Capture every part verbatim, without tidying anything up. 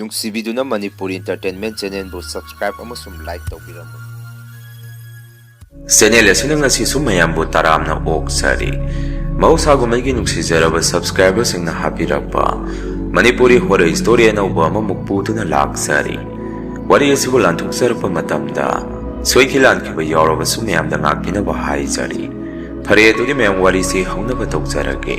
ꯅꯨꯡꯁꯤꯕꯤꯗꯨꯅ Manipuri Entertainment Channelꯕꯨ subscribe ꯑꯃꯁꯨꯡ like ꯇꯧꯕꯤꯔꯝꯃꯨ꯫ Channel ꯑꯁꯤꯅ ꯉꯁꯤꯁꯨ ꯃꯌꯥꯝꯕꯨ ꯇꯔꯥꯝꯅ ꯑꯣꯛꯆꯔꯤ꯫ ꯃꯍꯧꯁꯥꯒꯨꯝ ꯑꯩꯒꯤ ꯅꯨꯡꯁꯤꯖꯔꯕ subscriberꯁꯤꯡꯅ ꯍꯥꯞꯄꯤꯔꯛꯄ ꯃꯅꯤꯄꯨꯔꯤ horror story ꯑꯅꯧꯕ ꯑꯃꯃꯨꯛ ꯄꯨꯗꯨꯅ ꯂꯥꯛꯆꯔꯤ꯫ ꯋꯥꯔꯤ ꯑꯁꯤꯕꯨ ꯂꯥꯟꯊꯣꯛꯆꯔꯛꯄ ꯃꯇꯝꯗ ꯁꯣꯏꯈꯤ ꯂꯥꯟꯈꯤꯕ ꯌꯥꯎꯔꯕꯁꯨ ꯃꯌꯥꯝꯗ ꯉꯥꯛꯄꯤꯅꯕ ꯍꯥꯏꯖꯔꯤ꯫ ꯐꯔꯦ, ꯑꯗꯨꯗꯤ ꯃꯌꯥꯝ ꯋꯥꯔꯤꯁꯤ ꯍꯧꯅꯕ ꯇꯧꯖꯔꯒꯦ꯫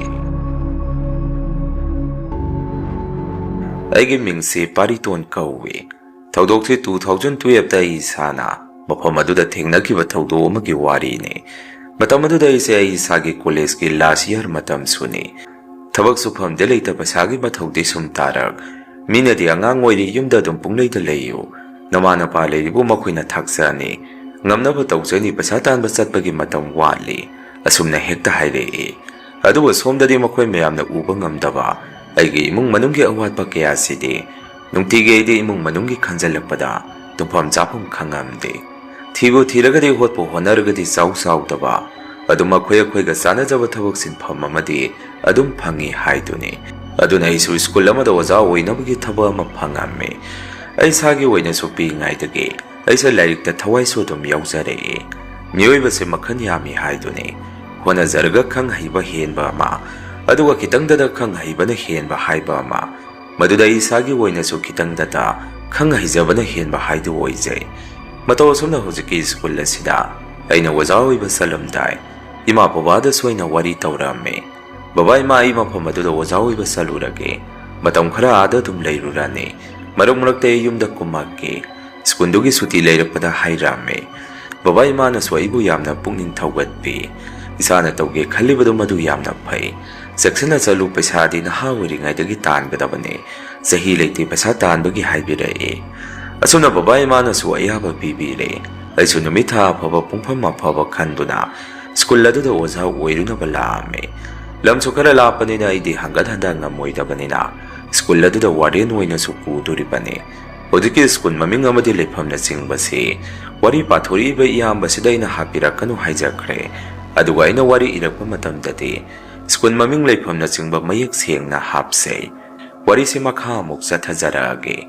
ꯑꯩꯒꯤ ꯃꯤꯡꯁꯤ ꯄꯥꯔꯤꯇꯣꯟ ꯀꯧꯏ꯫ ꯊꯧꯗꯣꯛꯁꯤ two thousand twelveꯇ ꯑꯩ ꯏꯁꯥꯅ ꯃꯐꯝ ꯑꯗꯨꯗ ꯊꯦꯡꯅꯈꯤꯕ ꯊꯧꯗꯣꯛ ꯑꯃꯒꯤ ꯋꯥꯔꯤꯅꯤ꯫ ꯃꯇꯝ ꯑꯗꯨꯗ ꯑꯩꯁꯦ ꯑꯩ ꯏꯁꯥꯒꯤ collegeꯀꯤ last year ꯃꯇꯝꯁꯨꯅꯤ꯫ ꯊꯕꯛ ꯁꯨꯐꯝꯗꯤ ꯂꯩꯇ, ꯄꯩꯁꯥꯒꯤ ꯃꯊꯧꯗꯤ ꯁꯨꯝ ꯇꯥꯔꯛ꯫ ꯃꯤꯅꯗꯤ "ꯑꯉꯥꯡ ꯑꯣꯏꯔꯤ, ꯌꯨꯝꯗ ꯑꯗꯨꯝ ꯄꯨꯡꯂꯩꯗ ꯂꯩꯌꯨ, ꯅꯃꯥ ꯅꯄꯥ ꯂꯩꯔꯤꯕꯨ ꯃꯈꯣꯏꯅ ꯊꯥꯛꯆꯅꯤ, ꯉꯝꯅꯕ ꯇꯧꯖꯅꯤ, ꯄꯩꯁꯥ ꯇꯥꯟꯕ ꯆꯠꯄꯒꯤ ꯃꯇꯝ ꯋꯥꯠꯂꯤ", ꯑꯁꯨꯝꯅ ꯍꯦꯛꯇ ꯍꯥꯏꯔꯛꯏ꯫ ꯑꯗꯨꯕꯨ ꯁꯣꯝꯗꯗꯤ ꯃꯈꯣꯏ ꯃꯌꯥꯝꯅ ꯎꯕ ꯉꯝꯗꯕ ꯑꯩꯒꯤ ꯏꯃꯨꯡ ꯃꯅꯨꯡꯒꯤ ꯑꯋꯥꯠꯄ ꯀꯌꯥꯁꯤꯗꯤ ꯅꯨꯡꯇꯤꯒꯤ ꯑꯩꯗꯤ ꯏꯃꯨꯡ ꯃꯅꯨꯡꯒꯤ ꯈꯟꯖꯤꯜꯂꯛꯄꯗ ꯇꯨꯝꯐꯝ ꯆꯥꯐꯝ ꯈꯪꯉꯝꯗꯦ꯫ ꯊꯤꯕꯨ ꯊꯤꯔꯒꯗꯤ, ꯍꯣꯠꯄꯨ ꯍꯣꯠꯅꯔꯒꯗꯤ ꯆꯥꯎ ꯆꯥꯎꯗꯕ, ꯑꯗꯨꯝ ꯑꯩꯈꯣꯏ ꯑꯩꯈꯣꯏꯒ ꯆꯥꯟꯅꯖꯕ ꯊꯕꯛ ꯁꯤꯟꯐꯝ ꯑꯃꯗꯤ ꯑꯗꯨꯝ ꯐꯪꯉꯤ ꯍꯥꯏꯗꯨꯅꯤ꯫ ꯑꯗꯨꯅ ꯑꯩꯁꯨ ꯁ꯭ꯀꯨꯜ ꯑꯃꯗ ꯑꯣꯖꯥ ꯑꯣꯏꯅꯕꯒꯤ ꯊꯕꯛ ꯑꯃ ꯐꯪꯉꯝꯃꯤ꯫ ꯑꯩ ꯏꯁꯥꯒꯤ ꯑꯣꯏꯅꯁꯨ ꯄꯤꯛꯏꯉꯩꯗꯒꯤ ꯑꯩꯁꯦ ꯂꯥꯏꯔꯤꯛꯇ ꯊꯋꯥꯏꯁꯨ ꯑꯗꯨꯝ ꯌꯥꯎꯖꯔꯛꯏ꯫ ꯃꯤꯑꯣꯏꯕꯁꯦ ꯃꯈꯜ ꯌꯥꯝꯃꯤ ꯍꯥꯏꯗꯨꯅꯤ꯫ ꯍꯣꯠꯅꯖꯔꯒ ꯈꯪ ꯍꯩꯕ ꯍꯦꯟꯕ ꯑꯃ, ꯑꯗꯨꯒ ꯈꯤꯇꯪꯗꯗ ꯈꯪ ꯍꯩꯕꯅ ꯍꯦꯟꯕ ꯍꯥꯏꯕ ꯑꯃ, ꯃꯗꯨꯗ ꯑꯩ ꯏꯁꯥꯒꯤ ꯑꯣꯏꯅꯁꯨ ꯈꯤꯇꯪꯗꯇ ꯈꯪ ꯍꯩꯖꯕꯅ ꯍꯦꯟꯕ ꯍꯥꯏꯗꯨ ꯑꯣꯏꯖꯩ꯫ ꯃꯇꯧ ꯑꯁꯨꯝꯅ ꯍꯧꯖꯤꯛꯀꯤ ꯁ꯭ꯀꯨꯜ ꯑꯁꯤꯗ ꯑꯩꯅ ꯑꯣꯖꯥ ꯑꯣꯏꯕ ꯆꯠꯂꯝꯗꯥꯏ, ꯏꯃꯥ ꯕꯕꯥꯗꯁꯨ ꯑꯩꯅ ꯋꯥꯔꯤ ꯇꯧꯔꯝꯃꯤ꯫ "ꯕꯕꯥ, ꯏꯃꯥ, ꯑꯩ ꯃꯐꯝ ꯑꯗꯨꯗ ꯑꯣꯖꯥ ꯑꯣꯏꯕ ꯆꯠꯂꯨꯔꯒꯦ꯫ ꯃꯇꯝ ꯈꯔ ꯑꯥꯗ ꯑꯗꯨꯝ ꯂꯩꯔꯨꯔꯅꯤ꯫ ꯃꯔꯛ ꯃꯔꯛꯇ ꯑꯩ ꯌꯨꯝꯗ ꯀꯨꯝꯃꯛꯀꯦ", ꯁ꯭ꯀꯨꯜꯗꯨꯒꯤ ꯁꯨꯇꯤ ꯂꯩꯔꯛꯄꯗ ꯍꯥꯏꯔꯝꯃꯤ꯫ ꯕꯕꯥ ꯏꯃꯥꯅꯁꯨ ꯑꯩꯕꯨ ꯌꯥꯝꯅ ꯄꯨꯛꯅꯤꯡ ꯊꯧꯒꯠꯄꯤ꯫ ꯏꯁꯥꯅ ꯇꯧꯒꯦ ꯈꯜꯂꯤꯕꯗꯨ ꯃꯗꯨ ꯌꯥꯝꯅ ꯐꯩ꯫ ꯆꯦꯛꯁꯤꯟꯅ ꯆꯠꯂꯨ, ꯄꯩꯁꯥꯗꯤ ꯅꯍꯥ ꯑꯣꯏꯔꯤꯉꯩꯗꯒꯤ ꯇꯥꯟꯒꯗꯕꯅꯤ꯫ ꯆꯍꯤ ꯂꯩꯇꯦ ꯄꯩꯁꯥ ꯇꯥꯟꯕꯒꯤ ꯍꯥꯏꯕꯤꯔꯛꯏ꯫ ꯑꯁꯨꯝꯅ ꯕꯕꯥ ꯏꯃꯥꯅꯁꯨ ꯑꯌꯥꯕ ꯄꯤꯕꯤꯔꯦ꯫ ꯑꯩꯁꯨ ꯅꯨꯃꯤꯠ ꯊꯥ ꯑꯐꯕ ꯄꯨꯡꯐꯝ ꯑꯐꯕ ꯈꯟꯗꯨꯅ ꯁ꯭ꯀꯨꯜ ꯑꯗꯨꯗ ꯑꯣꯖꯥ ꯑꯣꯏꯔꯨꯅꯕ ꯂꯥꯛꯑꯝꯃꯤ꯫ ꯂꯝꯁꯨ ꯈꯔ ꯂꯥꯞꯄꯅꯤꯅ ꯑꯩꯗꯤ ꯍꯪꯒꯠ ꯍꯟꯗ ꯉꯝꯃꯣꯏꯗꯕꯅꯤꯅ ꯁ꯭ꯀꯨꯜ ꯑꯗꯨꯗ ꯋꯥꯔꯗꯦꯟ ꯑꯣꯏꯅꯁꯨ ꯄꯨꯗꯣꯔꯤꯕꯅꯤ꯫ ꯍꯧꯖꯤꯛꯀꯤ ꯁ꯭ꯀꯨꯜ ꯃꯃꯤꯡ ꯑꯃꯗꯤ ꯂꯩꯐꯝꯅꯆꯤꯡꯕꯁꯤ ꯋꯥꯔꯤ ꯄꯥꯊꯣꯔꯛꯏꯕ ꯏꯌꯥꯝꯕꯁꯤꯗ ꯑꯩꯅ ꯍꯥꯞꯄꯤꯔꯛꯀꯅꯨ ꯍꯥꯏꯖꯈ꯭ꯔꯦ꯫ ꯑꯗꯨꯒ ꯑꯩꯅ ꯋꯥꯔꯤ ꯏꯔꯛꯄ ꯃꯇꯝꯗꯗꯤ ꯁ꯭ꯀꯨꯜ ꯃꯃꯤꯡ ꯂꯩꯐꯝꯅꯆꯤꯡꯕ ꯃꯌꯦꯛ ꯁꯦꯡꯅ ꯍꯥꯞꯆꯩ꯫ ꯋꯥꯔꯤꯁꯤ ꯃꯈꯥ ꯑꯃꯨꯛ ꯆꯠꯊꯖꯔꯛꯑꯒꯦ꯫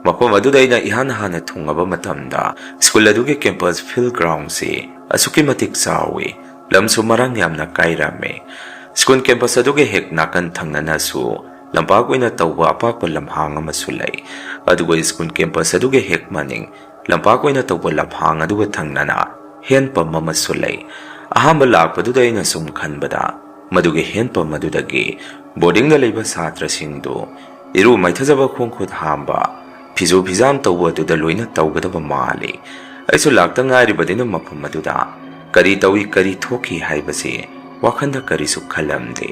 ꯃꯐꯝ ꯑꯗꯨꯗ ꯑꯩꯅ ꯏꯍꯥꯟ ꯍꯥꯟꯅ ꯊꯨꯡꯉꯕ ꯃꯇꯝꯗ ꯁ꯭ꯀꯨꯜ ꯑꯗꯨꯒꯤ campus field groundꯁꯤ ꯑꯁꯨꯛꯀꯤ ꯃꯇꯤꯛ ꯆꯥꯎꯏ, ꯂꯝꯁꯨ ꯃꯔꯥꯡ ꯌꯥꯝꯅ ꯀꯥꯏꯔꯝꯃꯤ꯫ ꯁ꯭ꯀꯨꯜ campus ꯑꯗꯨꯒꯤ ꯍꯦꯛ ꯅꯥꯀꯟ ꯊꯪꯅꯅꯁꯨ ꯂꯝꯄꯥꯛ ꯑꯣꯏꯅ ꯇꯧꯕ ꯑꯄꯥꯛꯄ ꯂꯝꯍꯥꯡ ꯑꯃꯁꯨ ꯂꯩ꯫ ꯑꯗꯨꯒ ꯁ꯭ꯀꯨꯜ campus ꯑꯗꯨꯒꯤ ꯍꯦꯛ ꯃꯅꯤꯡ ꯂꯝꯄꯥꯛ ꯑꯣꯏꯅ ꯇꯧꯕ ꯂꯝꯍꯥꯡ ꯑꯗꯨꯒ ꯊꯪꯅꯅ hand pump ꯑꯃꯁꯨ ꯂꯩ꯫ ꯑꯍꯥꯟꯕ ꯂꯥꯛꯄꯗꯨꯗ ꯑꯩꯅ ꯁꯨꯝ ꯈꯟꯕꯗ, ꯃꯗꯨꯒꯤ hand pump ꯑꯗꯨꯗꯒꯤ boardingꯗ ꯂꯩꯕ ꯁꯥꯇ꯭ꯔꯁꯤꯡꯗꯨ ꯏꯔꯨ ꯃꯥꯏꯊꯖꯕ, ꯈꯣꯡ ꯈꯨꯠ ꯍꯥꯝꯕ, ꯐꯤꯖꯨ ꯐꯤꯖꯥꯝ ꯇꯧꯕ ꯑꯗꯨꯗ ꯂꯣꯏꯅ ꯇꯧꯒꯗꯕ ꯃꯥꯜꯂꯤ꯫ ꯑꯩꯁꯨ ꯂꯥꯛꯇ ꯉꯥꯏꯔꯤꯕꯅꯤꯅ ꯃꯐꯝ ꯑꯗꯨꯗ ꯀꯔꯤ ꯇꯧꯏ, ꯀꯔꯤ ꯊꯣꯛꯈꯤ ꯍꯥꯏꯕꯁꯤ ꯋꯥꯈꯜꯗ ꯀꯔꯤꯁꯨ ꯈꯜꯂꯝꯗꯦ꯫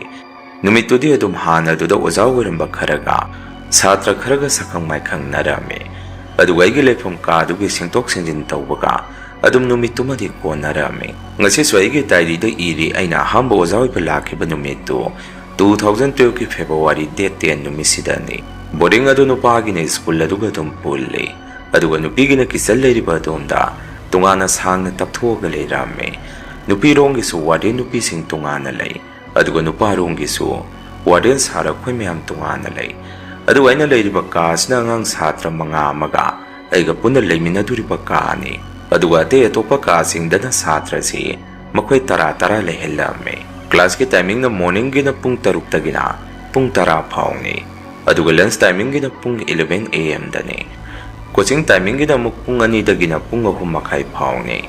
ꯅꯨꯃꯤꯠꯇꯨꯗꯤ ꯑꯗꯨꯝ ꯍꯥꯟꯅ ꯑꯗꯨꯗ ꯑꯣꯖꯥ ꯑꯣꯏꯔꯝꯕ ꯈꯔꯒ ꯁꯥꯇ꯭ꯔ ꯈꯔꯒ ꯁꯛꯈꯪ ꯃꯥꯏꯈꯪꯅꯔꯝꯃꯤ꯫ ꯑꯗꯨꯒ ꯑꯩꯒꯤ ꯂꯩꯐꯝ ꯀꯥꯗꯨꯒꯤ ꯁꯦꯡꯗꯣꯛ ꯁꯦꯡꯖꯤꯟ ꯇꯧꯕꯒ ꯑꯗꯨꯝ ꯅꯨꯃꯤꯠꯇꯨꯃꯗꯤ ꯀꯣꯟꯅꯔꯝꯃꯤ꯫ ꯉꯁꯤꯁꯨ ꯑꯩꯒꯤ diaryꯗ ꯏꯔꯤ, ꯑꯩꯅ ꯑꯍꯥꯟꯕ ꯑꯣꯖꯥ ꯑꯣꯏꯕ ꯂꯥꯛꯈꯤꯕ ꯅꯨꯃꯤꯠꯇꯨ two thousand twelveꯀꯤ February date ten ꯅꯨꯃꯤꯠꯁꯤꯗꯅꯤ꯫ Boarding ꯑꯗꯨ ꯅꯨꯄꯥꯒꯤꯅ ꯁ꯭ꯀꯨꯜ ꯑꯗꯨꯒ ꯑꯗꯨꯝ ꯄꯨꯜꯂꯤ, ꯑꯗꯨꯒ ꯅꯨꯄꯤꯒꯤꯅ kitchen ꯂꯩꯔꯤꯕ ꯑꯗꯣꯝꯗ ꯇꯣꯉꯥꯟꯅ ꯁꯥꯡꯅ ꯇꯞꯊꯣꯛꯑꯒ ꯂꯩꯔꯝꯃꯤ꯫ ꯅꯨꯄꯤꯔꯣꯝꯒꯤꯁꯨ warden ꯅꯨꯄꯤꯁꯤꯡ ꯇꯣꯉꯥꯟꯅ ꯂꯩ, ꯑꯗꯨꯒ ꯅꯨꯄꯥꯔꯣꯝꯒꯤꯁꯨ warden sir ꯑꯩꯈꯣꯏ ꯃꯌꯥꯝ ꯇꯣꯉꯥꯟꯅ ꯂꯩ꯫ ꯑꯗꯨꯒ ꯑꯩꯅ ꯂꯩꯔꯤꯕ ꯀꯥꯁꯤꯅ ꯑꯉꯥꯡ ꯁꯥꯇ꯭ꯔ ꯃꯉꯥ ꯑꯃꯒ ꯑꯩꯒ ꯄꯨꯟꯅ ꯂꯩꯃꯤꯟꯅꯗꯣꯔꯤꯕ ꯀꯥꯅꯤ꯫ ꯑꯗꯨꯒ ꯑꯇꯩ ꯑꯇꯣꯞꯄ ꯀꯥꯁꯤꯡꯗꯅ ꯁꯥꯇ꯭ꯔꯁꯤ ꯃꯈꯣꯏ ꯇꯔꯥ ꯇꯔꯥ ꯂꯩꯍꯜꯂꯝꯃꯤ꯫ Classꯀꯤ timingꯅ morningꯒꯤꯅ ꯄꯨꯡ ꯇꯔꯨꯛꯇꯒꯤꯅ ꯄꯨꯡ ꯇꯔꯥ ꯐꯥꯎꯅꯤ, ꯑꯗꯨꯒ lunch timingꯒꯤꯅ ꯄꯨꯡ eleven amꯗꯅꯤ꯫ Coaching timingꯒꯤꯅ ꯑꯃꯨꯛ ꯄꯨꯡ ꯑꯅꯤꯗꯒꯤꯅ ꯄꯨꯡ ꯑꯍꯨꯝ ꯃꯈꯥꯏ ꯐꯥꯎꯅꯤ꯫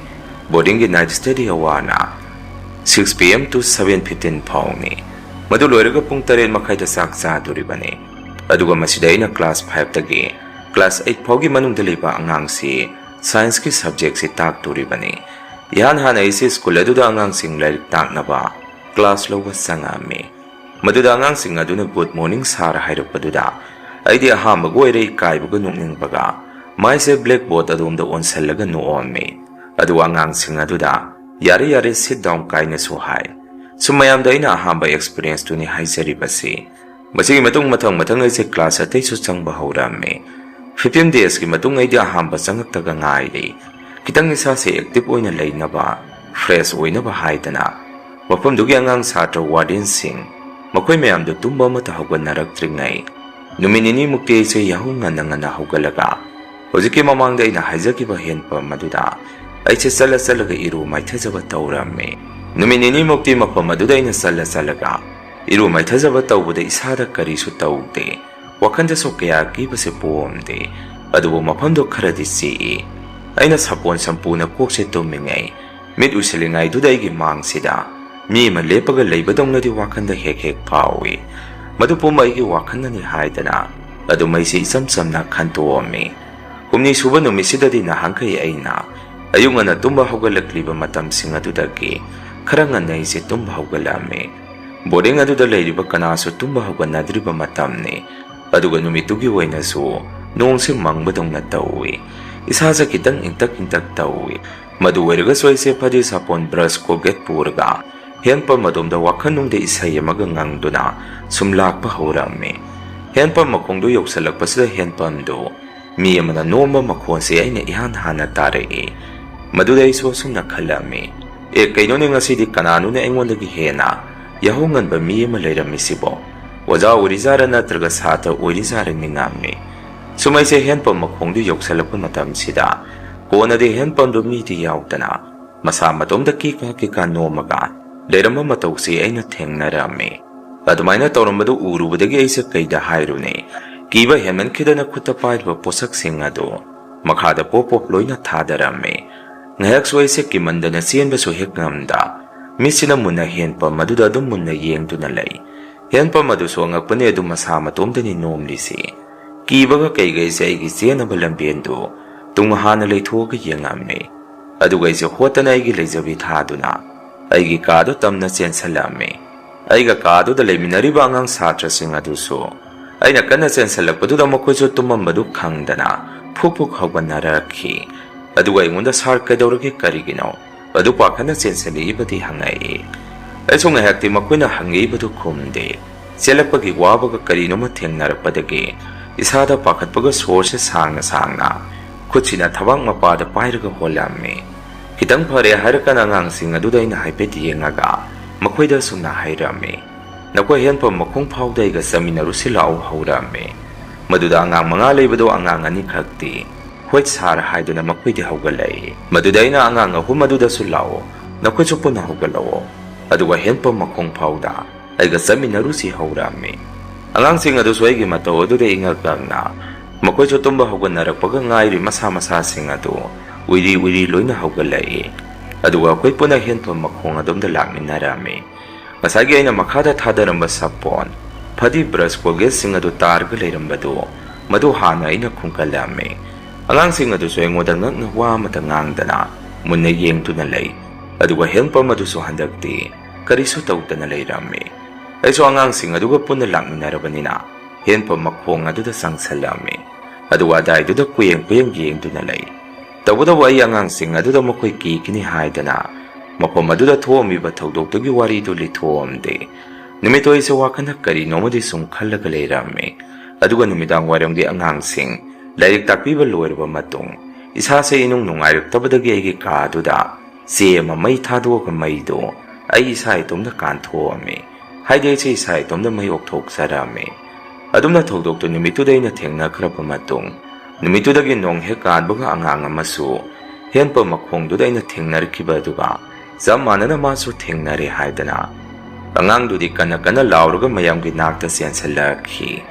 Boardingꯒꯤ night study hourꯅ six pm to seven fifteen ꯐꯥꯎꯅꯤ꯫ ꯃꯗꯨ ꯂꯣꯏꯔꯒ ꯄꯨꯡ ꯇꯔꯦꯠ ꯃꯈꯥꯏꯗ ꯆꯥꯛ ꯆꯥꯗꯣꯔꯤꯕꯅꯤ꯫ ꯑꯗꯨꯒ ꯃꯁꯤꯗ ꯑꯩꯅ class fiveꯇꯒꯤ class eight ꯐꯥꯎꯒꯤ ꯃꯅꯨꯡꯗ ꯂꯩꯕ ꯑꯉꯥꯡꯁꯤ scienceꯀꯤ subjectꯁꯤ ꯇꯥꯛꯇꯣꯔꯤꯕꯅꯤ꯫ ꯏꯍꯥꯟ ꯍꯥꯟꯅ ꯑꯩꯁꯦ ꯁ꯭ꯀꯨꯜ ꯑꯗꯨꯗ ꯑꯉꯥꯡꯁꯤꯡ ꯂꯥꯏꯔꯤꯛ ꯇꯥꯛꯅꯕ class ꯂꯧꯕ ꯆꯪꯉꯛꯑꯝꯃꯤ꯫ ꯃꯗꯨꯗ ꯑꯉꯥꯡꯁꯤꯡ ꯑꯗꯨꯅ "Good morning sir" ꯍꯥꯏꯔꯛꯄꯗꯨꯗ ꯑꯩꯗꯤ ꯑꯍꯥꯟꯕꯒ ꯑꯣꯏꯔꯦ ꯏꯀꯥꯏꯕꯒ ꯅꯣꯛꯅꯤꯡꯕꯒ ꯃꯥꯏꯁꯦ blackboard ꯑꯗꯣꯝꯗ ꯑꯣꯟꯁꯤꯜꯂꯒ ꯅꯣꯛꯑꯝꯃꯤ꯫ ꯑꯗꯨꯒ ꯑꯉꯥꯡꯁꯤꯡ ꯑꯗꯨꯗ "ꯌꯥꯔꯦ, ꯌꯥꯔꯦ, sit down" ꯀꯥꯏꯅꯁꯨ ꯍꯥꯏ꯫ ꯁꯨꯝ ꯃꯌꯥꯝꯗ ꯑꯩꯅ ꯑꯍꯥꯟꯕ experienceꯇꯨꯅꯤ ꯍꯥꯏꯖꯔꯤꯕꯁꯤ꯫ ꯃꯁꯤꯒꯤ ꯃꯇꯨꯡ ꯃꯊꯪ ꯃꯊꯪ ꯑꯩꯁꯦ class ꯑꯇꯩꯁꯨ ꯆꯪꯕ ꯍꯧꯔꯝꯃꯤ꯫ Fifteen daysꯀꯤ ꯃꯇꯨꯡ ꯑꯩꯗꯤ ꯑꯍꯥꯟꯕ ꯆꯪꯉꯛꯇꯒ ꯉꯥꯏꯔꯤ꯫ ꯈꯤꯇꯪ ꯏꯁꯥꯁꯦ active ꯑꯣꯏꯅ ꯂꯩꯅꯕ, fresh ꯑꯣꯏꯅꯕ ꯍꯥꯏꯗꯅ ꯃꯐꯝꯗꯨꯒꯤ ꯑꯉꯥꯡ ꯁꯥꯇ꯭ꯔ wardenꯁꯤꯡ ꯃꯈꯣꯏ ꯃꯌꯥꯝꯗꯨ ꯇꯨꯝꯕ ꯑꯃꯠꯇ ꯍꯧꯒꯠꯅꯔꯛꯇ꯭ꯔꯤꯉꯩ ꯅꯨꯃꯤꯠ ꯅꯤꯅꯤꯃꯨꯛꯇꯤ ꯑꯩꯁꯦ ꯌꯥꯍꯧ ꯉꯟꯅ ꯉꯟꯅ ꯍꯧꯒꯠꯂꯒ ꯍꯧꯖꯤꯛꯀꯤ ꯃꯃꯥꯡꯗ ꯑꯩꯅ ꯍꯥꯏꯖꯈꯤꯕ ꯍꯦꯟꯄꯝ ꯑꯗꯨꯗ ꯑꯩꯁꯦ ꯆꯠꯂ ꯆꯠꯂꯒ ꯏꯔꯨ ꯃꯥꯏꯊꯖꯕ ꯇꯧꯔꯝꯃꯤ꯫ ꯅꯨꯃꯤꯠ ꯅꯤꯅꯤꯃꯨꯛꯇꯤ ꯃꯐꯝ ꯑꯗꯨꯗ ꯑꯩꯅ ꯆꯠꯂ ꯆꯠꯂꯒ ꯏꯔꯨ ꯃꯥꯏꯊꯖꯕ ꯇꯧꯕꯗ ꯏꯁꯥꯗ ꯀꯔꯤꯁꯨ ꯇꯧꯗꯦ꯫ ꯋꯥꯈꯜꯗꯁꯨ ꯀꯌꯥ ꯀꯤꯕꯁꯦ ꯄꯣꯛꯑꯝꯗꯦ꯫ ꯑꯗꯨꯕꯨ ꯃꯐꯝꯗꯣ ꯈꯔꯗꯤ ꯆꯤꯛꯏ꯫ ꯑꯩꯅ ꯁꯥꯄꯣꯟ ꯁꯝꯄꯨꯅ ꯀꯣꯛꯁꯦ ꯇꯨꯝꯃꯤꯉꯩ ꯃꯤꯠ ꯎꯏꯁꯤꯜꯂꯤꯉꯩꯗꯨꯗ ꯑꯩꯒꯤ ꯃꯥꯡꯁꯤꯗ ꯃꯤ ꯑꯃ ꯂꯦꯞꯄꯒ ꯂꯩꯕꯗꯧꯅꯗꯤ ꯋꯥꯈꯜꯗ ꯍꯦꯛ ꯍꯦꯛ ꯐꯥꯎꯏ꯫ ꯃꯗꯨ ꯄꯨꯝꯕ ꯑꯩꯒꯤ ꯋꯥꯈꯜꯅꯅꯤ ꯍꯥꯏꯗꯅ ꯑꯗꯨꯝ ꯑꯩꯁꯦ ꯏꯆꯝ ꯆꯝꯅ ꯈꯟꯇꯣꯛꯑꯝꯃꯤ꯫ ꯍꯨꯝꯅꯤ ꯁꯨꯕ ꯅꯨꯃꯤꯠꯁꯤꯗꯗꯤ ꯅꯍꯥꯟꯈꯩ ꯑꯩꯅ ꯑꯌꯨꯛ ꯉꯟꯅ ꯇꯨꯝꯕ ꯍꯧꯒꯠꯂꯛꯂꯤꯕ ꯃꯇꯝꯁꯤꯡ ꯑꯗꯨꯗꯒꯤ ꯈꯔ ꯉꯟꯅ ꯑꯩꯁꯦ ꯇꯨꯝꯕ ꯍꯧꯒꯠꯂꯛꯑꯝꯃꯤ꯫ ꯕꯣꯔꯗꯤꯡ ꯑꯗꯨꯗ ꯂꯩꯔꯤꯕ ꯀꯅꯥꯁꯨ ꯇꯨꯝꯕ ꯍꯧꯒꯠꯅꯗ꯭ꯔꯤꯕ ꯃꯇꯝꯅꯤ꯫ ꯑꯗꯨꯒ ꯅꯨꯃꯤꯠꯇꯨꯒꯤ ꯑꯣꯏꯅꯁꯨ ꯅꯣꯡꯁꯦ ꯃꯪꯕꯗꯧꯅ ꯇꯧꯏ꯫ ꯏꯁꯥꯁꯦ ꯈꯤꯇꯪ ꯏꯪꯇꯛ ꯏꯪꯇꯛ ꯇꯧꯏ꯫ ꯃꯗꯨ ꯑꯣꯏꯔꯒꯁꯨ ꯑꯩꯁꯦ ꯐꯗꯤ ꯁꯥꯄꯣꯟ, ꯕ꯭ꯔꯁ, ꯀꯣꯜꯒꯦꯠ ꯄꯨꯔꯒ ꯍꯦꯟꯄꯝ ꯑꯗꯣꯝꯗ ꯋꯥꯈꯜꯅꯨꯡꯗ ꯏꯁꯩ ꯑꯃꯒ ꯉꯪꯗꯨꯅ ꯁꯨꯝ ꯂꯥꯛꯄ ꯍꯧꯔꯝꯃꯤ꯫ ꯍꯦꯟꯄꯝ ꯃꯈꯣꯡꯗꯨ ꯌꯧꯁꯤꯜꯂꯛꯄꯁꯤꯗ ꯍꯦꯟꯄꯝꯗꯨ ꯃꯤ ꯑꯃꯅ ꯅꯣꯝꯕ ꯃꯈꯣꯟꯁꯦ ꯑꯩꯅ ꯏꯍꯥꯟ ꯍꯥꯟꯅ ꯇꯥꯔꯛꯏ꯫ ꯃꯗꯨꯗ ꯑꯩꯁꯨ ꯑꯁꯨꯝꯅ ꯈꯜꯂꯝꯃꯤ, "ꯑꯦ, ꯀꯩꯅꯣꯅꯦ, ꯉꯁꯤꯗꯤ ꯀꯅꯥꯅꯣꯅꯦ ꯑꯩꯉꯣꯟꯗꯒꯤ ꯍꯦꯟꯅ ꯌꯥꯍꯧ ꯉꯟꯕ ꯃꯤ ꯑꯃ ꯂꯩꯔꯝꯃꯤꯁꯤꯕꯣ? ꯑꯣꯖꯥ ꯑꯣꯏꯔꯤꯖꯥꯔꯥ ꯅꯠꯇ꯭ꯔꯒ ꯁꯥꯇ꯭ꯔ ꯑꯣꯏꯔꯤꯖꯥꯔꯥ?" ꯅꯤꯡꯉꯝꯃꯤ꯫ ꯁꯨꯝ ꯑꯩꯁꯦ ꯍꯦꯟꯄꯝ ꯃꯈꯣꯡꯗꯨ ꯌꯧꯁꯤꯜꯂꯛꯄ ꯃꯇꯝꯁꯤꯗ ꯀꯣꯟꯅꯗꯤ ꯍꯦꯟꯄꯝꯗꯨ ꯃꯤꯗꯤ ꯌꯥꯎꯗꯅ ꯃꯁꯥ ꯃꯇꯣꯝꯗ ꯀꯤꯀꯥ ꯀꯤꯀꯥ ꯅꯣꯝꯃꯒ ꯂꯩꯔꯝꯕ ꯃꯇꯧꯁꯤ ꯑꯩꯅ ꯊꯦꯡꯅꯔꯝꯃꯤ꯫ ꯑꯗꯨꯃꯥꯏꯅ ꯇꯧꯔꯝꯕꯗꯨ ꯎꯔꯨꯕꯗꯒꯤ ꯑꯩꯁꯦ ꯀꯩꯗ ꯍꯥꯏꯔꯨꯅꯤ, ꯀꯤꯕ ꯍꯦꯟꯃꯟꯈꯤꯗꯅ ꯈꯨꯠꯇ ꯄꯥꯏꯔꯤꯕ ꯄꯣꯠꯁꯛꯁꯤꯡ ꯑꯗꯨ ꯃꯈꯥꯗ ꯄꯣꯞ ꯄꯣꯞ ꯂꯣꯏꯅ ꯊꯥꯗꯔꯝꯃꯤ꯫ ꯉꯥꯏꯍꯥꯛꯁꯨ ꯑꯩꯁꯦ ꯀꯤꯃꯟꯗꯅ ꯆꯦꯟꯕꯁꯨ ꯍꯦꯛ ꯉꯝꯗ ꯃꯤꯠꯁꯤꯅ ꯃꯨꯟꯅ ꯍꯦꯟꯄꯝ ꯑꯗꯨꯗ ꯑꯗꯨꯝ ꯃꯨꯟꯅ ꯌꯦꯡꯗꯨꯅ ꯂꯩ꯫ ꯍꯦꯟꯄꯝ ꯑꯗꯨꯁꯨ ꯑꯉꯛꯄꯅꯤ, ꯑꯗꯨ ꯃꯁꯥ ꯃꯇꯣꯝꯗꯅꯤ ꯅꯣꯝꯂꯤꯁꯤ꯫ ꯀꯤꯕꯒ ꯀꯩꯒꯩꯁꯦ ꯑꯩꯒꯤ ꯆꯦꯟꯅꯕ ꯂꯝꯕꯦꯟꯗꯨ ꯇꯨꯡ ꯍꯥꯟꯅ ꯂꯩꯊꯣꯛꯑꯒ ꯌꯦꯡꯉꯝꯃꯤ꯫ ꯑꯗꯨꯒ ꯑꯩꯁꯦ ꯍꯣꯠꯇꯅ ꯑꯩꯒꯤ ꯂꯩꯖꯕꯤ ꯊꯥꯗꯨꯅ ꯑꯩꯒꯤ ꯀꯥꯗꯨ ꯇꯝꯅ ꯆꯦꯟꯁꯤꯜꯂꯛꯑꯝꯃꯤ꯫ ꯑꯩꯒ ꯀꯥꯗꯨꯗ ꯂꯩꯃꯤꯟꯅꯔꯤꯕ ꯑꯉꯥꯡ ꯁꯥꯇ꯭ꯔꯁꯤꯡ ꯑꯗꯨꯁꯨ ꯑꯩꯅ ꯀꯟꯅ ꯆꯦꯟꯁꯤꯜꯂꯛꯄꯗꯨꯗ ꯃꯈꯣꯏꯁꯨ ꯇꯨꯝꯃꯝꯕꯗꯨ ꯈꯪꯗꯅ ꯐꯨꯛ ꯐꯨꯛ ꯍꯧꯒꯠꯅꯔꯛꯈꯤ꯫ ꯑꯗꯨꯒ ꯑꯩꯉꯣꯟꯗ, "ꯁꯥꯔ, ꯀꯩꯗꯧꯔꯒꯦ? ꯀꯔꯤꯒꯤꯅꯣ ꯑꯗꯨ ꯄꯥꯈꯠꯅ ꯆꯦꯟꯁꯤꯜꯂꯛꯏꯕꯗꯤ?" ꯍꯪꯉꯛꯏ꯫ ꯑꯩꯁꯨ ꯉꯥꯏꯍꯥꯛꯇꯤ ꯃꯈꯣꯏꯅ ꯍꯪꯉꯛꯏꯕꯗꯨ ꯈꯨꯝꯗꯦ꯫ ꯆꯦꯜꯂꯛꯄꯒꯤ ꯋꯥꯕꯒ ꯀꯔꯤꯅꯣꯃ ꯊꯦꯡꯅꯔꯛꯄꯗꯒꯤ ꯏꯁꯥꯗ ꯄꯥꯈꯠꯄꯒ ꯁꯣꯔꯁꯦ ꯁꯥꯡꯅ ꯁꯥꯡꯅ ꯈꯨꯠꯁꯤꯅ ꯊꯕꯥꯛ ꯃꯄꯥꯗ ꯄꯥꯏꯔꯒ ꯍꯣꯜꯂꯝꯃꯤ꯫ ꯈꯤꯇꯪ ꯐꯔꯦ ꯍꯥꯏꯔꯀꯥꯟꯗ ꯑꯉꯥꯡꯁꯤꯡ ꯑꯗꯨꯗ ꯑꯩꯅ ꯍꯥꯏꯐꯦꯠ ꯌꯦꯡꯉꯒ ꯃꯈꯣꯏꯗ ꯑꯁꯨꯝꯅ ꯍꯥꯏꯔꯝꯃꯤ, "ꯅꯈꯣꯏ ꯍꯦꯟꯄꯝ ꯃꯈꯣꯡ ꯐꯥꯎꯗ ꯑꯩꯒ ꯆꯠꯃꯤꯟꯅꯔꯨꯁꯤ ꯂꯥꯛꯎ" ꯍꯧꯔꯛꯑꯝꯃꯤ꯫ ꯃꯗꯨꯗ ꯑꯉꯥꯡ ꯃꯉꯥ ꯂꯩꯕꯗꯣ ꯑꯉꯥꯡ ꯑꯅꯤꯈꯛꯇꯤ "ꯍꯣꯏ ꯁꯥꯔ" ꯍꯥꯏꯗꯨꯅ ꯃꯈꯣꯏꯗꯤ ꯍꯧꯒꯠꯂꯛꯏ꯫ ꯃꯗꯨꯗ ꯑꯩꯅ ꯑꯉꯥꯡ ꯑꯍꯨꯝ ꯑꯗꯨꯗꯁꯨ "ꯂꯥꯛꯑꯣ, ꯅꯈꯣꯏꯁꯨ ꯄꯨꯟꯅ ꯍꯧꯒꯠꯂꯛꯑꯣ, ꯑꯗꯨꯒ ꯍꯦꯟꯄꯝ ꯃꯈꯣꯡ ꯐꯥꯎꯗ ꯑꯩꯒ ꯆꯠꯃꯤꯟꯅꯔꯨꯁꯤ" ꯍꯧꯔꯛꯑꯝꯃꯤ꯫ ꯑꯉꯥꯡꯁꯤꯡ ꯑꯗꯨꯁꯨ ꯑꯩꯒꯤ ꯃꯇꯧ ꯑꯗꯨꯗ ꯏꯉꯛ ꯉꯛꯅ ꯃꯈꯣꯏꯁꯨ ꯇꯨꯝꯕ ꯍꯧꯒꯠꯅꯔꯛꯄꯒ ꯉꯥꯏꯔꯤ ꯃꯁꯥ ꯃꯁꯥꯁꯤꯡ ꯑꯗꯨ ꯎꯏꯔꯤ ꯎꯏꯔꯤ ꯂꯣꯏꯅ ꯍꯧꯒꯠꯂꯛꯏ꯫ ꯑꯗꯨꯒ ꯑꯩꯈꯣꯏ ꯄꯨꯟꯅ ꯍꯦꯟꯄꯝ ꯃꯈꯣꯡ ꯑꯗꯣꯝꯗ ꯂꯥꯛꯃꯤꯟꯅꯔꯝꯃꯤ꯫ ꯉꯁꯥꯏꯒꯤ ꯑꯩꯅ ꯃꯈꯥꯗ ꯊꯥꯗꯔꯝꯕ ꯁꯥꯄꯣꯟ, ꯐꯗꯤ, ꯕ꯭ꯔꯁ, ꯀꯣꯜꯒꯦꯠꯁꯤꯡ ꯑꯗꯨ ꯇꯥꯔꯒ ꯂꯩꯔꯝꯕꯗꯨ, ꯃꯗꯨ ꯍꯥꯟꯅ ꯑꯩꯅ ꯈꯨꯟꯒꯠꯂꯝꯃꯤ꯫ ꯑꯉꯥꯡꯁꯤꯡ ꯑꯗꯨꯁꯨ ꯑꯩꯉꯣꯟꯗ ꯉꯛꯅ ꯋꯥ ꯑꯃꯠꯇ ꯉꯥꯡꯗꯅ ꯃꯨꯟꯅ ꯌꯦꯡꯗꯨꯅ ꯂꯩ꯫ ꯑꯗꯨꯒ ꯍꯦꯟꯄꯝ ꯑꯗꯨꯁꯨ ꯍꯟꯗꯛꯇꯤ ꯀꯔꯤꯁꯨ ꯇꯧꯗꯅ ꯂꯩꯔꯝꯃꯤ꯫ ꯑꯩꯁꯨ ꯑꯉꯥꯡꯁꯤꯡ ꯑꯗꯨꯒ ꯄꯨꯟꯅ ꯂꯥꯛꯃꯤꯟꯅꯔꯕꯅꯤꯅ ꯍꯦꯟꯄꯝ ꯃꯈꯣꯡ ꯑꯗꯨꯗ ꯆꯪꯁꯜꯂꯝꯃꯤ꯫ ꯑꯗꯨꯒ ꯑꯗꯥꯏꯗꯨꯗ ꯀꯨꯌꯦꯡ ꯀꯨꯌꯦꯡ ꯌꯦꯡꯗꯨꯅ ꯂꯩ꯫ ꯇꯧꯕꯇꯕꯨ ꯑꯩ ꯑꯉꯥꯡꯁꯤꯡ ꯑꯗꯨꯗ ꯃꯈꯣꯏ ꯀꯤꯈꯤꯅꯤ ꯍꯥꯏꯗꯅ ꯃꯐꯝ ꯑꯗꯨꯗ ꯊꯣꯛꯑꯝꯃꯤꯕ ꯊꯧꯗꯣꯛꯇꯨꯒꯤ ꯋꯥꯔꯤꯗꯨ ꯂꯤꯊꯣꯛꯑꯝꯗꯦ꯫ ꯅꯨꯃꯤꯠꯇꯨ ꯑꯩꯁꯦ ꯋꯥꯈꯜꯗ ꯀꯔꯤꯅꯣꯃꯗꯤ ꯁꯨꯝ ꯈꯜꯂꯒ ꯂꯩꯔꯝꯃꯤ꯫ ꯑꯗꯨꯒ ꯅꯨꯃꯤꯗꯥꯡ ꯋꯥꯏꯔꯝꯒꯤ ꯑꯉꯥꯡꯁꯤꯡ ꯂꯥꯏꯔꯤꯛ ꯇꯥꯛꯄꯤꯕ ꯂꯣꯏꯔꯕ ꯃꯇꯨꯡ, ꯏꯁꯥꯁꯦ ꯏꯅꯨꯡ ꯅꯨꯡꯉꯥꯏꯔꯛꯇꯕꯗꯒꯤ ꯑꯩꯒꯤ ꯀꯥ ꯑꯗꯨꯗ ꯆꯦ ꯑꯃ ꯃꯩ ꯊꯥꯗꯣꯛꯑꯒ ꯃꯩꯗꯨ ꯑꯩ ꯏꯁꯥ ꯏꯇꯣꯝꯇ ꯀꯥꯟꯊꯣꯛꯑꯝꯃꯤ꯫ ꯍꯥꯏꯗꯤ ꯑꯩꯁꯦ ꯏꯁꯥ ꯏꯇꯣꯝꯇ ꯃꯩ ꯑꯣꯛꯊꯣꯛꯆꯔꯝꯃꯤ꯫ ꯑꯗꯨꯝꯅ ꯊꯧꯗꯣꯛꯇꯨ ꯅꯨꯃꯤꯠꯇꯨꯗ ꯑꯩꯅ ꯊꯦꯡꯅꯈ꯭ꯔꯕ ꯃꯇꯨꯡ, ꯅꯨꯃꯤꯠꯇꯨꯗꯒꯤ ꯅꯣꯡ ꯍꯦꯛ ꯀꯥꯟꯕꯒ ꯑꯉꯥꯡ ꯑꯃꯁꯨ ꯍꯦꯟꯄꯝ ꯃꯈꯣꯡꯗꯨꯗ ꯑꯩꯅ ꯊꯦꯡꯅꯔꯛꯈꯤꯕ ꯑꯗꯨꯒ ꯆꯞ ꯃꯥꯟꯅꯅ ꯃꯥꯁꯨ ꯊꯦꯡꯅꯔꯦ ꯍꯥꯏꯗꯅ ꯑꯉꯥꯡꯗꯨꯗꯤ ꯀꯟꯅ ꯀꯟꯅ ꯂꯥꯎꯔꯒ ꯃꯌꯥꯝꯒꯤ ꯅꯥꯛꯇ ꯆꯦꯟꯁꯤꯜꯂꯛꯈꯤ꯫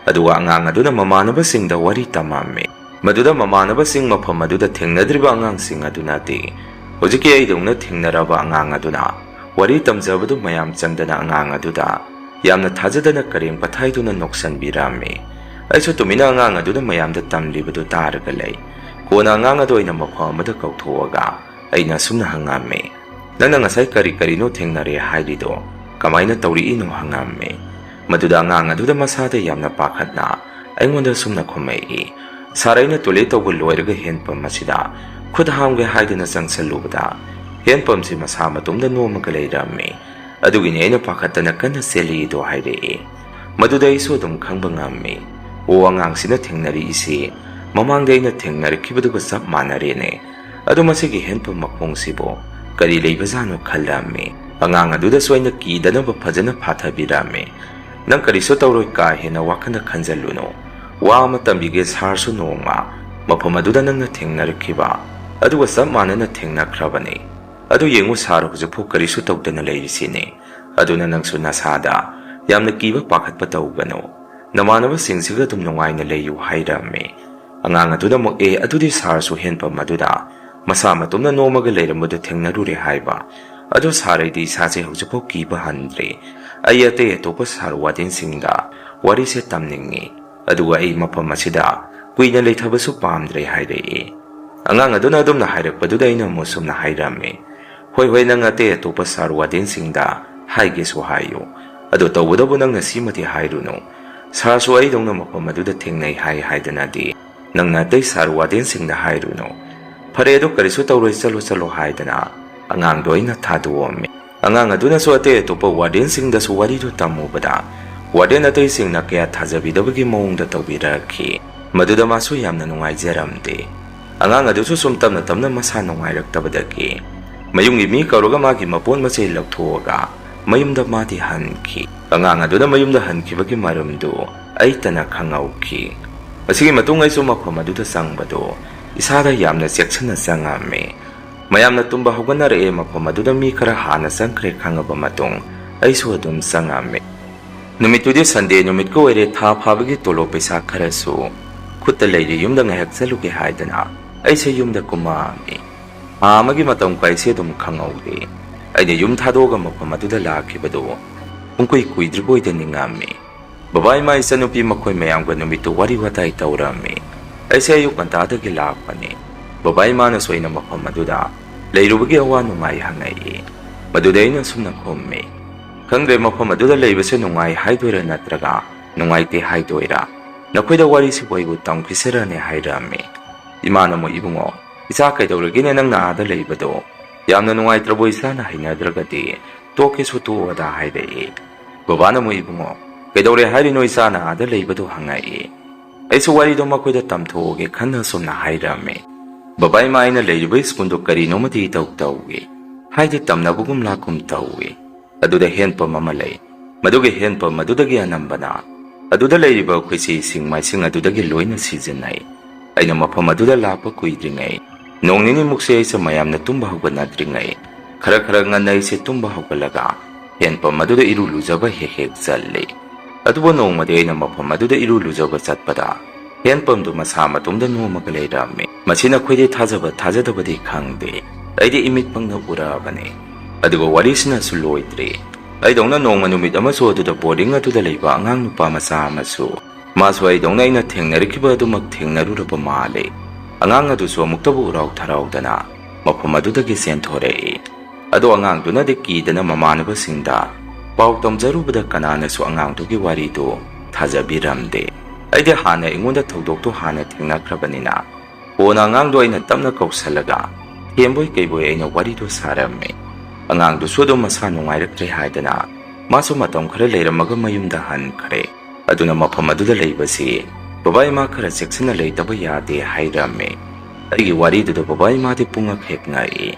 ꯑꯗꯨꯒ ꯑꯉꯥꯡ ꯑꯗꯨꯅ ꯃꯃꯥꯟꯅꯕꯁꯤꯡꯗ ꯋꯥꯔꯤ ꯇꯝꯃꯝꯃꯤ꯫ ꯃꯗꯨꯗ ꯃꯃꯥꯟꯅꯕꯁꯤꯡ ꯃꯐꯝ ꯑꯗꯨꯗ ꯊꯦꯡꯅꯗ꯭ꯔꯤꯕ ꯑꯉꯥꯡꯁꯤꯡ ꯑꯗꯨꯅꯗꯤ ꯍꯧꯖꯤꯛꯀꯤ ꯑꯩꯗꯧꯅ ꯊꯦꯡꯅꯔꯕ ꯑꯉꯥꯡ ꯑꯗꯨꯅ ꯋꯥꯔꯤ ꯇꯝꯖꯕꯗꯨ ꯃꯌꯥꯝ ꯆꯪꯗꯅ ꯑꯉꯥꯡ ꯑꯗꯨꯗ ꯌꯥꯝꯅ ꯊꯥꯖꯗꯅ ꯀꯔꯦꯝ ꯀꯊꯥꯏꯗꯨꯅ ꯅꯣꯛꯁꯟꯕꯤꯔꯝꯃꯤ꯫ ꯑꯩꯁꯨ ꯇꯨꯃꯤꯟꯅ ꯑꯉꯥꯡ ꯑꯗꯨꯅ ꯃꯌꯥꯝꯗ ꯇꯝꯂꯤꯕꯗꯨ ꯇꯥꯔꯒ ꯂꯩ꯫ ꯀꯣꯟꯅ ꯑꯉꯥꯡ ꯑꯗꯨ ꯑꯩꯅ ꯃꯐꯝ ꯑꯃꯗ ꯀꯧꯊꯣꯛꯑꯒ ꯑꯩꯅ ꯑꯁꯨꯝꯅ ꯍꯪꯉꯝꯃꯤ, "ꯅꯪꯅ ꯉꯁꯥꯏ ꯀꯔꯤ ꯀꯔꯤꯅꯣ ꯊꯦꯡꯅꯔꯦ ꯍꯥꯏꯔꯤꯗꯣ ꯀꯃꯥꯏꯅ ꯇꯧꯔꯛꯏꯅꯣ?" ꯍꯪꯉꯝꯃꯤ꯫ ꯃꯗꯨꯗ ꯑꯉꯥꯡ ꯑꯗꯨꯗ ꯃꯁꯥꯗ ꯌꯥꯝꯅ ꯄꯥꯈꯠꯅ ꯑꯩꯉꯣꯟꯗ ꯑꯁꯨꯝꯅ ꯈꯨꯝꯃꯛꯏ, "ꯁꯥꯔ, ꯑꯩꯅ ꯇꯣꯏꯂꯦꯠ ꯇꯧꯕ ꯂꯣꯏꯔꯒ ꯍꯦꯟꯄꯝ ꯑꯁꯤꯗ ꯈꯨꯠ ꯍꯥꯝꯒꯦ ꯍꯥꯏꯗꯨꯅ ꯆꯪꯁꯜꯂꯨꯕꯗ ꯍꯦꯟꯄꯝꯁꯤ ꯃꯁꯥ ꯃꯇꯣꯝꯗ ꯅꯣꯝꯃꯒ ꯂꯩꯔꯝꯃꯤ꯫ ꯑꯗꯨꯒꯤꯅꯤ ꯑꯩꯅ ꯄꯥꯈꯠꯇꯅ ꯀꯟꯅ ꯆꯦꯜꯂꯤꯗꯣ" ꯍꯥꯏꯔꯛꯏ꯫ ꯃꯗꯨꯗ ꯑꯩꯁꯨ ꯑꯗꯨꯝ ꯈꯪꯕ ꯉꯝꯃꯤ꯫ ꯑꯣ, ꯑꯉꯥꯡꯁꯤꯅ ꯊꯦꯡꯅꯔꯛꯏꯁꯤ ꯃꯃꯥꯡꯗ ꯑꯩꯅ ꯊꯦꯡꯅꯔꯛꯈꯤꯕꯗꯨꯒ ꯆꯞ ꯃꯥꯟꯅꯔꯦꯅꯦ꯫ ꯑꯗꯣ ꯃꯁꯤꯒꯤ ꯍꯦꯟꯄꯝ ꯃꯈꯣꯡꯁꯤꯕꯨ ꯀꯔꯤ ꯂꯩꯕꯖꯥꯠꯅꯣ ꯈꯜꯂꯝꯃꯤ꯫ ꯑꯉꯥꯡ ꯑꯗꯨꯗꯁꯨ ꯑꯩꯅ ꯀꯤꯗꯅꯕ ꯐꯖꯅ ꯐꯥꯊꯕꯤꯔꯝꯃꯤ꯫ "ꯅꯪ ꯀꯔꯤꯁꯨ ꯇꯧꯔꯣꯏ, ꯀꯥ ꯍꯦꯟꯅ ꯋꯥꯈꯜꯗ ꯈꯟꯖꯜꯂꯨꯅꯨ꯫ ꯋꯥ ꯑꯃ ꯇꯝꯕꯤꯒꯦ, ꯁꯥꯔꯁꯨ ꯅꯣꯡꯃ ꯃꯐꯝ ꯑꯗꯨꯗ ꯅꯪꯅ ꯊꯦꯡꯅꯔꯛꯈꯤꯕ ꯑꯗꯨꯒ ꯆꯞ ꯃꯥꯟꯅꯅ ꯊꯦꯡꯅꯈ꯭ꯔꯕꯅꯤ꯫ ꯑꯗꯨ ꯌꯦꯡꯉꯨ, ꯁꯥꯔ ꯍꯧꯖꯤꯛꯐꯥꯎ ꯀꯔꯤꯁꯨ ꯇꯧꯗꯅ ꯂꯩꯔꯤꯁꯤꯅꯤ꯫ ꯑꯗꯨꯅ ꯅꯪꯁꯨ ꯅꯁꯥꯗ ꯌꯥꯝꯅ ꯀꯤꯕ ꯄꯥꯈꯠꯄ ꯇꯧꯒꯅꯨ꯫ ꯅꯃꯥꯟꯅꯕꯁꯤꯡꯁꯤꯒ ꯑꯗꯨꯝ ꯅꯨꯡꯉꯥꯏꯅ ꯂꯩꯌꯨ" ꯍꯥꯏꯔꯝꯃꯤ꯫ ꯑꯉꯥꯡ ꯑꯗꯨꯅ ꯑꯃꯨꯛ, "ꯑꯦ, ꯑꯗꯨꯗꯤ ꯁꯥꯔꯁꯨ ꯍꯦꯟꯐꯝ ꯑꯗꯨꯗ ꯃꯁꯥ ꯃꯇꯣꯝꯅ ꯅꯣꯝꯃꯒ ꯂꯩꯔꯝꯕꯗꯨ ꯊꯦꯡꯅꯔꯨꯔꯦ ꯍꯥꯏꯕ꯫ ꯑꯗꯨ ꯁꯥꯔ, ꯑꯩꯗꯤ ꯏꯁꯥꯁꯦ ꯍꯧꯖꯤꯛꯐꯥꯎ ꯀꯤꯕ ꯍꯟꯗ꯭ꯔꯤ꯫ ꯑꯩ ꯑꯇꯩ ꯑꯇꯣꯞꯄ ꯁꯥꯔ ꯋꯥꯔꯗꯦꯟꯁꯤꯡꯗ ꯋꯥꯔꯤꯁꯦ ꯇꯝꯅꯤꯡꯉꯤ꯫ ꯑꯗꯨꯒ ꯑꯩ ꯃꯐꯝ ꯑꯁꯤꯗ ꯀꯨꯏꯅ ꯂꯩꯊꯕꯁꯨ ꯄꯥꯝꯗ꯭ꯔꯦ" ꯍꯥꯏꯔꯛꯏ꯫ ꯑꯉꯥꯡ ꯑꯗꯨꯅ ꯑꯗꯨꯝꯅ ꯍꯥꯏꯔꯛꯄꯗꯨꯗ ꯑꯩꯅ ꯑꯃꯨꯛ ꯁꯨꯝꯅ ꯍꯥꯏꯔꯝꯃꯤ, "ꯍꯣꯏ, ꯍꯣꯏ, ꯅꯪ ꯑꯇꯩ ꯑꯇꯣꯞꯄ ꯁꯥꯔ ꯋꯥꯔꯗꯦꯟꯁꯤꯡꯗ ꯍꯥꯏꯒꯦꯁꯨ ꯍꯥꯏꯌꯨ꯫ ꯑꯗꯨ ꯇꯧꯕꯇꯕꯨ ꯅꯪꯅ ꯁꯤꯃꯗꯤ ꯍꯥꯏꯔꯨꯅꯨ, ꯁꯥꯔꯁꯨ ꯑꯩꯗꯧꯅ ꯃꯐꯝ ꯑꯗꯨꯗ ꯊꯦꯡꯅꯩ ꯍꯥꯏ ꯍꯥꯏꯗꯅꯗꯤ ꯅꯪꯅ ꯑꯇꯩ ꯁꯥꯔ ꯋꯥꯔꯗꯦꯟꯁꯤꯡꯗ ꯍꯥꯏꯔꯨꯅꯨ꯫ ꯐꯔꯦ, ꯑꯗꯨ ꯀꯔꯤꯁꯨ ꯇꯧꯔꯣꯏ, ꯆꯠꯂꯣ, ꯆꯠꯂꯣ" ꯍꯥꯏꯗꯅ ꯑꯉꯥꯡꯗꯣ ꯑꯩꯅ ꯊꯥꯗꯣꯛꯑꯝꯃꯤ꯫ ꯑꯉꯥꯡ ꯑꯗꯨꯅꯁꯨ ꯑꯇꯩ ꯑꯇꯣꯞꯄ ꯋꯥꯔꯗꯦꯟꯁꯤꯡꯗꯁꯨ ꯋꯥꯔꯤꯗꯨ ꯇꯝꯃꯨꯕꯗ, ꯋꯥꯔꯗꯦꯟ ꯑꯇꯩꯁꯤꯡꯅ ꯀꯌꯥ ꯊꯥꯖꯕꯤꯗꯕꯒꯤ ꯃꯑꯣꯡꯗ ꯇꯧꯕꯤꯔꯛꯈꯤ꯫ ꯃꯗꯨꯗ ꯃꯥꯁꯨ ꯌꯥꯝꯅ ꯅꯨꯡꯉꯥꯏꯖꯔꯝꯗꯦ꯫ ꯑꯉꯥꯡ ꯑꯗꯨꯁꯨ ꯁꯨꯝ ꯇꯞꯅ ꯇꯞꯅ ꯃꯁꯥ ꯅꯨꯡꯉꯥꯏꯔꯛꯇꯕꯗꯒꯤ ꯃꯌꯨꯝꯒꯤ ꯃꯤ ꯀꯧꯔꯒ ꯃꯥꯒꯤ ꯃꯄꯣꯠ ꯃꯆꯩ ꯂꯧꯊꯣꯛꯑꯒ ꯃꯌꯨꯝꯗ ꯃꯥꯗꯤ ꯍꯟꯈꯤ꯫ ꯑꯉꯥꯡ ꯑꯗꯨꯅ ꯃꯌꯨꯝꯗ ꯍꯟꯈꯤꯕꯒꯤ ꯃꯔꯝꯗꯨ ꯑꯩꯇꯅ ꯈꯪꯍꯧꯈꯤ꯫ ꯃꯁꯤꯒꯤ ꯃꯇꯨꯡ ꯑꯩꯁꯨ ꯃꯐꯝ ꯑꯗꯨꯗ ꯆꯪꯕꯗꯨ ꯏꯁꯥꯗ ꯌꯥꯝꯅ ꯆꯦꯛꯁꯤꯟꯅ ꯆꯪꯉꯝꯃꯤ꯫ ꯃꯌꯥꯝꯅ ꯇꯨꯝꯕ ꯍꯧꯒꯠꯅꯔꯛꯑꯦ, ꯃꯐꯝ ꯑꯗꯨꯗ ꯃꯤ ꯈꯔ ꯍꯥꯟꯅ ꯆꯪꯈ꯭ꯔꯦ ꯈꯪꯉꯕ ꯃꯇꯨꯡ ꯑꯩꯁꯨ ꯑꯗꯨꯝ ꯆꯪꯉꯝꯃꯤ꯫ ꯅꯨꯃꯤꯠꯇꯨꯗꯤ ꯁꯟꯗꯦ ꯅꯨꯃꯤꯠꯀ ꯑꯣꯏꯔꯦ, ꯊꯥ ꯐꯥꯕꯒꯤ ꯇꯣꯂꯣꯞ ꯄꯩꯁꯥ ꯈꯔꯁꯨ ꯈꯨꯠꯇ ꯂꯩꯔꯤ, ꯌꯨꯝꯗ ꯉꯥꯏꯍꯥꯛ ꯆꯠꯂꯨꯒꯦ ꯍꯥꯏꯗꯅ ꯑꯩꯁꯦ ꯌꯨꯝꯗ ꯀꯨꯝꯃꯛꯑꯝꯃꯤ꯫ ꯊꯥ ꯑꯃꯒꯤ ꯃꯇꯝ ꯀꯥꯏꯁꯦ ꯑꯗꯨꯝ ꯈꯪꯍꯧꯗꯦ꯫ ꯑꯩꯅ ꯌꯨꯝ ꯊꯥꯗꯣꯛꯑꯒ ꯃꯐꯝ ꯑꯗꯨꯗ ꯂꯥꯛꯈꯤꯕꯗꯨ ꯄꯨꯡꯀꯨꯏ ꯀꯨꯏꯗ꯭ꯔꯤꯕꯣꯏꯗ ꯅꯤꯡꯉꯝꯃꯤ꯫ ꯕꯕꯥ ꯏꯃꯥ ꯏꯆꯟꯅꯨꯄꯤ ꯃꯈꯣꯏ ꯃꯌꯥꯝꯒ ꯅꯨꯃꯤꯠꯇꯨ ꯋꯥꯔꯤ ꯋꯥꯇꯥꯏ ꯇꯧꯔꯝꯃꯤ꯫ ꯑꯩꯁꯦ ꯑꯌꯨꯛ ꯉꯟꯇꯥꯗꯒꯤ ꯂꯥꯛꯄꯅꯤ꯫ ꯕꯕꯥ ꯏꯃꯥꯅꯁꯨ ꯑꯩꯅ ꯃꯐꯝ ꯑꯗꯨꯗ ꯂꯩꯔꯨꯕꯒꯤ ꯑꯋꯥ ꯅꯨꯡꯉꯥꯏ ꯍꯪꯉꯛꯏ꯫ ꯃꯗꯨꯗ ꯑꯩꯅ ꯑꯁꯨꯝꯅ ꯈꯨꯝꯃꯤ, "ꯈꯪꯗ꯭ꯔꯦ, ꯃꯐꯝ ꯑꯗꯨꯗ ꯂꯩꯕꯁꯦ ꯅꯨꯡꯉꯥꯏ ꯍꯥꯏꯗꯣꯏꯔꯥ ꯅꯠꯇ꯭ꯔꯒ ꯅꯨꯡꯉꯥꯏꯇꯦ ꯍꯥꯏꯗꯣꯏꯔꯥ? ꯅꯈꯣꯏꯗ ꯋꯥꯔꯤꯁꯤꯕꯨ ꯑꯩꯕꯨ ꯇꯝꯈꯤꯁꯤꯔꯅꯦ" ꯍꯥꯏꯔꯝꯃꯤ꯫ ꯏꯃꯥꯅ ꯑꯃꯨꯛ, "ꯏꯕꯨꯡꯉꯣ, ꯏꯆꯥ ꯀꯩꯗꯧꯔꯒꯦꯅꯦ ꯅꯪꯅ ꯑꯥꯗ ꯂꯩꯕꯗꯣ? ꯌꯥꯝꯅ ꯅꯨꯡꯉꯥꯏꯇ꯭ꯔꯕꯣ? ꯏꯆꯥꯅ ꯍꯩꯅꯗ꯭ꯔꯒꯗꯤ ꯇꯣꯛꯀꯦꯁꯨ ꯇꯣꯛꯑꯣꯗ" ꯍꯥꯏꯔꯛꯏ꯫ ꯕꯕꯥꯅ ꯑꯃꯨꯛ, "ꯏꯕꯨꯡꯉꯣ, ꯀꯩꯗꯧꯔꯦ ꯍꯥꯏꯔꯤꯅꯣ? ꯏꯆꯥꯅ ꯑꯥꯗ ꯂꯩꯕꯗꯣ" ꯍꯪꯉꯛꯏ꯫ ꯑꯩꯁꯨ ꯋꯥꯔꯤꯗꯣ ꯃꯈꯣꯏꯗ ꯇꯝꯊꯣꯛꯑꯒꯦ ꯈꯟꯅ ꯑꯁꯨꯝꯅ ꯍꯥꯏꯔꯝꯃꯤ꯫ ꯕꯕꯥ ꯏꯃꯥ ꯑꯩꯅ ꯂꯩꯔꯤꯕ ꯁ꯭ꯀꯨꯜꯗꯣ ꯀꯔꯤꯅꯣꯃꯗꯤ ꯏꯇꯧ ꯇꯧꯏ꯫ ꯍꯥꯏꯗꯤ ꯇꯝꯅꯕꯒꯨꯝ ꯂꯥꯛꯀꯨꯝ ꯇꯧꯏ꯫ ꯑꯗꯨꯗ ꯍꯦꯟꯄꯝ ꯑꯃ ꯂꯩ꯫ ꯃꯗꯨꯒꯤ ꯍꯦꯟꯄꯝ ꯑꯗꯨꯗꯒꯤ ꯑꯅꯝꯕꯅ ꯑꯗꯨꯗ ꯂꯩꯔꯤꯕ ꯈꯣꯏꯁꯤ ꯏꯁꯤꯡ ꯃꯥꯏꯁꯤꯡ ꯑꯗꯨꯗꯒꯤ ꯂꯣꯏꯅ ꯁꯤꯖꯤꯟꯅꯩ꯫ ꯑꯩꯅ ꯃꯐꯝ ꯑꯗꯨꯗ ꯂꯥꯛꯄ ꯀꯨꯏꯗ꯭ꯔꯤꯉꯩ, ꯅꯣꯡ ꯅꯤꯅꯤꯃꯨꯛꯁꯦ ꯑꯩꯁꯦ ꯃꯌꯥꯝꯅ ꯇꯨꯝꯕ ꯍꯧꯒꯠꯅꯗ꯭ꯔꯤꯉꯩ, ꯈꯔ ꯈꯔ ꯉꯟꯅ ꯑꯩꯁꯦ ꯇꯨꯝꯕ ꯍꯧꯒꯠꯂꯒ ꯍꯦꯟꯄꯝ ꯑꯗꯨꯗ ꯏꯔꯨ ꯂꯨꯖꯕ ꯍꯦꯛ ꯍꯦꯛ ꯆꯠꯂꯤ꯫ ꯑꯗꯨꯕꯨ ꯅꯣꯡꯃꯗꯤ ꯑꯩꯅ ꯃꯐꯝ ꯑꯗꯨꯗ ꯏꯔꯨ ꯂꯨꯖꯕ ꯆꯠꯄꯗ ꯍꯦꯟꯄꯝꯗꯨ ꯃꯁꯥ ꯃꯇꯣꯝꯗ ꯅꯣꯝꯃꯒ ꯂꯩꯔꯝꯃꯤ꯫ ꯃꯁꯤꯅ ꯑꯩꯈꯣꯏꯗꯤ ꯊꯥꯖꯕ ꯊꯥꯖꯗꯕꯗꯤ ꯈꯪꯗꯦ, ꯑꯩꯗꯤ ꯏꯃꯤꯠꯃꯛꯅ ꯎꯔꯛꯑꯕꯅꯤ꯫ ꯑꯗꯨꯒ ꯋꯥꯔꯤꯁꯤꯅꯁꯨ ꯂꯣꯏꯗ꯭ꯔꯤ꯫ ꯑꯩꯗꯧꯅ ꯅꯣꯡꯃ ꯅꯨꯃꯤꯠ ꯑꯃꯁꯨ ꯑꯗꯨꯗ ꯕꯣꯔꯗꯤꯡ ꯑꯗꯨꯗ ꯂꯩꯕ ꯑꯉꯥꯡ ꯅꯨꯄꯥ ꯃꯆꯥ ꯑꯃꯁꯨ, ꯃꯥꯁꯨ ꯑꯩꯗꯧꯅ ꯑꯩꯅ ꯊꯦꯡꯅꯔꯛꯈꯤꯕ ꯑꯗꯨꯃꯛ ꯊꯦꯡꯅꯔꯨꯔꯕ ꯃꯥꯜꯂꯦ꯫ ꯑꯉꯥꯡ ꯑꯗꯨꯁꯨ ꯑꯃꯨꯛꯇꯕꯨ ꯎꯔꯥꯎ ꯊꯔꯥꯎꯗꯅ ꯃꯐꯝ ꯑꯗꯨꯗꯒꯤ ꯆꯦꯟꯊꯣꯔꯛꯏ꯫ ꯑꯗꯣ ꯑꯉꯥꯡꯗꯨꯅꯗꯤ ꯀꯤꯗꯅ ꯃꯃꯥꯟꯅꯕꯁꯤꯡꯗ ꯄꯥꯎ ꯇꯝꯖꯔꯨꯕꯗ ꯀꯅꯥꯅꯁꯨ ꯑꯉꯥꯡꯗꯨꯒꯤ ꯋꯥꯔꯤꯗꯨ ꯊꯥꯖꯕꯤꯔꯝꯗꯦ꯫ ꯑꯩꯗꯤ ꯍꯥꯟꯅ ꯑꯩꯉꯣꯟꯗ ꯊꯧꯗꯣꯛꯇꯨ ꯍꯥꯟꯅ ꯊꯦꯡꯅꯈ꯭ꯔꯕꯅꯤꯅ, ꯀꯣꯟꯅ ꯑꯉꯥꯡꯗꯣ ꯑꯩꯅ ꯇꯞꯅ ꯀꯧꯁꯜꯂꯒ ꯊꯦꯝꯕꯣꯏ ꯀꯩꯕꯣꯏ ꯑꯩꯅ ꯋꯥꯔꯤꯗꯣ ꯁꯥꯔꯝꯃꯤ꯫ ꯑꯉꯥꯡꯗꯨꯁꯨ ꯑꯗꯨꯝ ꯃꯁꯥ ꯅꯨꯡꯉꯥꯏꯔꯛꯇ꯭ꯔꯦ ꯍꯥꯏꯗꯅ ꯃꯥꯁꯨ ꯃꯇꯝ ꯈꯔ ꯂꯩꯔꯝꯃꯒ ꯃꯌꯨꯝꯗ ꯍꯟꯈ꯭ꯔꯦ꯫ ꯑꯗꯨꯅ ꯃꯐꯝ ꯑꯗꯨꯗ ꯂꯩꯕꯁꯤ ꯕꯕꯥ ꯏꯃꯥ ꯈꯔ ꯆꯦꯛꯁꯤꯟꯅ ꯂꯩꯇꯕ ꯌꯥꯗꯦ ꯍꯥꯏꯔꯝꯃꯤ꯫ ꯑꯩꯒꯤ ꯋꯥꯔꯤꯗꯨꯗ ꯕꯕꯥ ꯏꯃꯥꯗꯤ ꯄꯨꯡꯉꯛ ꯍꯦꯛ ꯉꯛꯏ꯫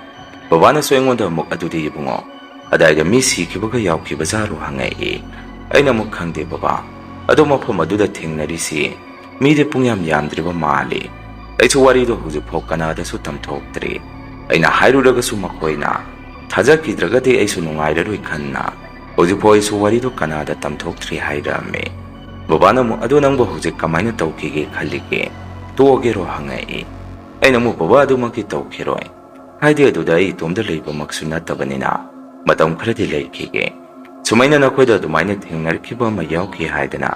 ꯕꯕꯥꯅꯁꯨ ꯑꯩꯉꯣꯟꯗ ꯑꯃꯨꯛ, "ꯑꯗꯨꯗꯤ ꯏꯕꯨꯡꯉꯣ, ꯑꯗꯥꯏꯗ ꯃꯤ ꯁꯤꯈꯤꯕꯒ ꯌꯥꯎꯈꯤꯕ ꯖꯥꯔꯣ?" ꯍꯪꯉꯛꯏ꯫ ꯑꯩꯅ ꯑꯃꯨꯛ, "ꯈꯪꯗꯦ ꯕꯕꯥ, ꯑꯗꯣ ꯃꯐꯝ ꯑꯗꯨꯗ ꯊꯦꯡꯅꯔꯤꯁꯤ ꯃꯤꯗꯤ ꯄꯨꯡꯌꯥꯝ ꯌꯥꯝꯗ꯭ꯔꯤꯕ ꯃꯥꯜꯂꯤ꯫ ꯑꯩꯁꯨ ꯋꯥꯔꯤꯗꯣ ꯍꯧꯖꯤꯛꯐꯥꯎ ꯀꯅꯥꯗꯁꯨ ꯇꯝꯊꯣꯛꯇ꯭ꯔꯤ꯫ ꯑꯩꯅ ꯍꯥꯏꯔꯨꯔꯒꯁꯨ ꯃꯈꯣꯏꯅ ꯊꯥꯖꯈꯤꯗ꯭ꯔꯒꯗꯤ ꯑꯩꯁꯨ ꯅꯨꯡꯉꯥꯏꯔꯔꯣꯏ ꯈꯟꯅ ꯍꯧꯖꯤꯛꯐꯥꯎ ꯑꯩꯁꯨ ꯋꯥꯔꯤꯗꯣ ꯀꯅꯥꯗ ꯇꯝꯊꯣꯛꯇ꯭ꯔꯤ" ꯍꯥꯏꯔꯛꯑꯝꯃꯤ꯫ ꯕꯕꯥꯅ ꯑꯃꯨꯛ, "ꯑꯗꯣ ꯅꯪꯕꯨ ꯍꯧꯖꯤꯛ ꯀꯃꯥꯏꯅ ꯇꯧꯈꯤꯒꯦ ꯈꯜꯂꯤꯒꯦ? ꯇꯣꯛꯑꯒꯦꯔꯣ?" ꯍꯪꯉꯛꯏ꯫ ꯑꯩꯅ ꯑꯃꯨꯛ, "ꯕꯕꯥ, ꯑꯗꯨꯃꯛꯇꯤ ꯇꯧꯈꯤꯔꯣꯏ꯫ ꯍꯥꯏꯗꯤ ꯑꯗꯨꯗ ꯑꯩ ꯏꯇꯣꯝꯇ ꯂꯩꯕꯃꯛꯁꯨ ꯅꯠꯇꯕꯅꯤꯅ ꯃꯇꯝ ꯈꯔꯗꯤ ꯂꯩꯈꯤꯒꯦ꯫ ꯁꯨꯃꯥꯏꯅ ꯅꯈꯣꯏꯗ ꯑꯗꯨꯃꯥꯏꯅ ꯊꯦꯡꯅꯔꯛꯈꯤꯕ ꯑꯃ ꯌꯥꯎꯈꯤ ꯍꯥꯏꯗꯅ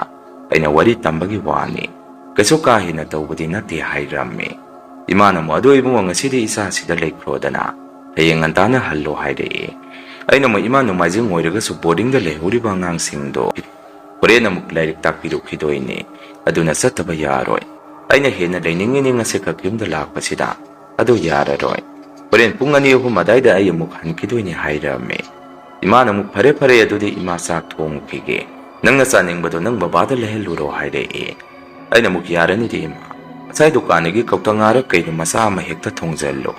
ꯑꯩꯅ ꯋꯥꯔꯤ ꯇꯝꯕꯒꯤ ꯋꯥꯅꯤ, ꯀꯩꯁꯨ ꯀꯥ ꯍꯦꯟꯅ ꯇꯧꯕꯗꯤ ꯅꯠꯇꯦ" ꯍꯥꯏꯔꯝꯃꯤ꯫ ꯏꯃꯥꯅ ꯑꯃꯨꯛ, "ꯑꯗꯨ ꯏꯕꯨꯡꯉꯣ, ꯉꯁꯤꯗꯤ ꯏꯆꯥꯁꯤꯗ ꯂꯩꯈ꯭ꯔꯣꯗꯅ, ꯍꯌꯦꯡ ꯉꯟꯇꯥꯅ ꯍꯜꯂꯣ" ꯍꯥꯏꯔꯛꯏ꯫ ꯑꯩꯅ ꯑꯃꯨꯛ, "ꯏꯃꯥ, ꯅꯣꯡꯃꯥꯏꯖꯤꯡ ꯑꯣꯏꯔꯒꯁꯨ ꯕꯣꯔꯗꯤꯡꯗ ꯂꯩꯍꯧꯔꯤꯕ ꯑꯉꯥꯡꯁꯤꯡꯗꯣ ꯍꯣꯔꯦꯟ ꯑꯃꯨꯛ ꯂꯥꯏꯔꯤꯛ ꯇꯥꯛꯄꯤꯔꯨꯈꯤꯗꯣꯏꯅꯤ, ꯑꯗꯨꯅ ꯆꯠꯇꯕ ꯌꯥꯔꯣꯏ꯫ ꯑꯩꯅ ꯍꯦꯟꯅ ꯂꯩꯅꯤꯡꯉꯤꯅꯤ ꯉꯁꯤꯈꯛ ꯌꯨꯝꯗ ꯂꯥꯛꯄꯁꯤꯗ, ꯑꯗꯨ ꯌꯥꯔꯔꯣꯏ꯫ ꯍꯣꯔꯦꯟ ꯄꯨꯡ ꯑꯅꯤ ꯑꯍꯨꯝ ꯑꯗꯥꯏꯗ ꯑꯩ ꯑꯃꯨꯛ ꯍꯟꯈꯤꯗꯣꯏꯅꯤ" ꯍꯥꯏꯔꯝꯃꯤ꯫ ꯏꯃꯥꯅ ꯑꯃꯨꯛ, "ꯐꯔꯦ ꯐꯔꯦ, ꯑꯗꯨꯗꯤ ꯏꯃꯥ ꯆꯥꯛ ꯊꯣꯡꯉꯨꯈꯤꯒꯦ, ꯅꯪꯅ ꯆꯥꯅꯤꯡꯕꯗꯣ ꯅꯪ ꯕꯕꯥꯗ ꯂꯩꯍꯜꯂꯨꯔꯣ" ꯍꯥꯏꯔꯛꯏ꯫ ꯑꯩꯅ ꯑꯃꯨꯛ, "ꯌꯥꯔꯅꯤꯗꯤ ꯏꯃꯥ, ꯉꯁꯥꯏ ꯗꯨꯀꯥꯟꯗꯒꯤ ꯀꯧꯇꯥ ꯉꯥꯔ ꯀꯩꯅꯣ ꯃꯆꯥ ꯑꯃ ꯍꯦꯛꯇ ꯊꯣꯡꯖꯜꯂꯣ,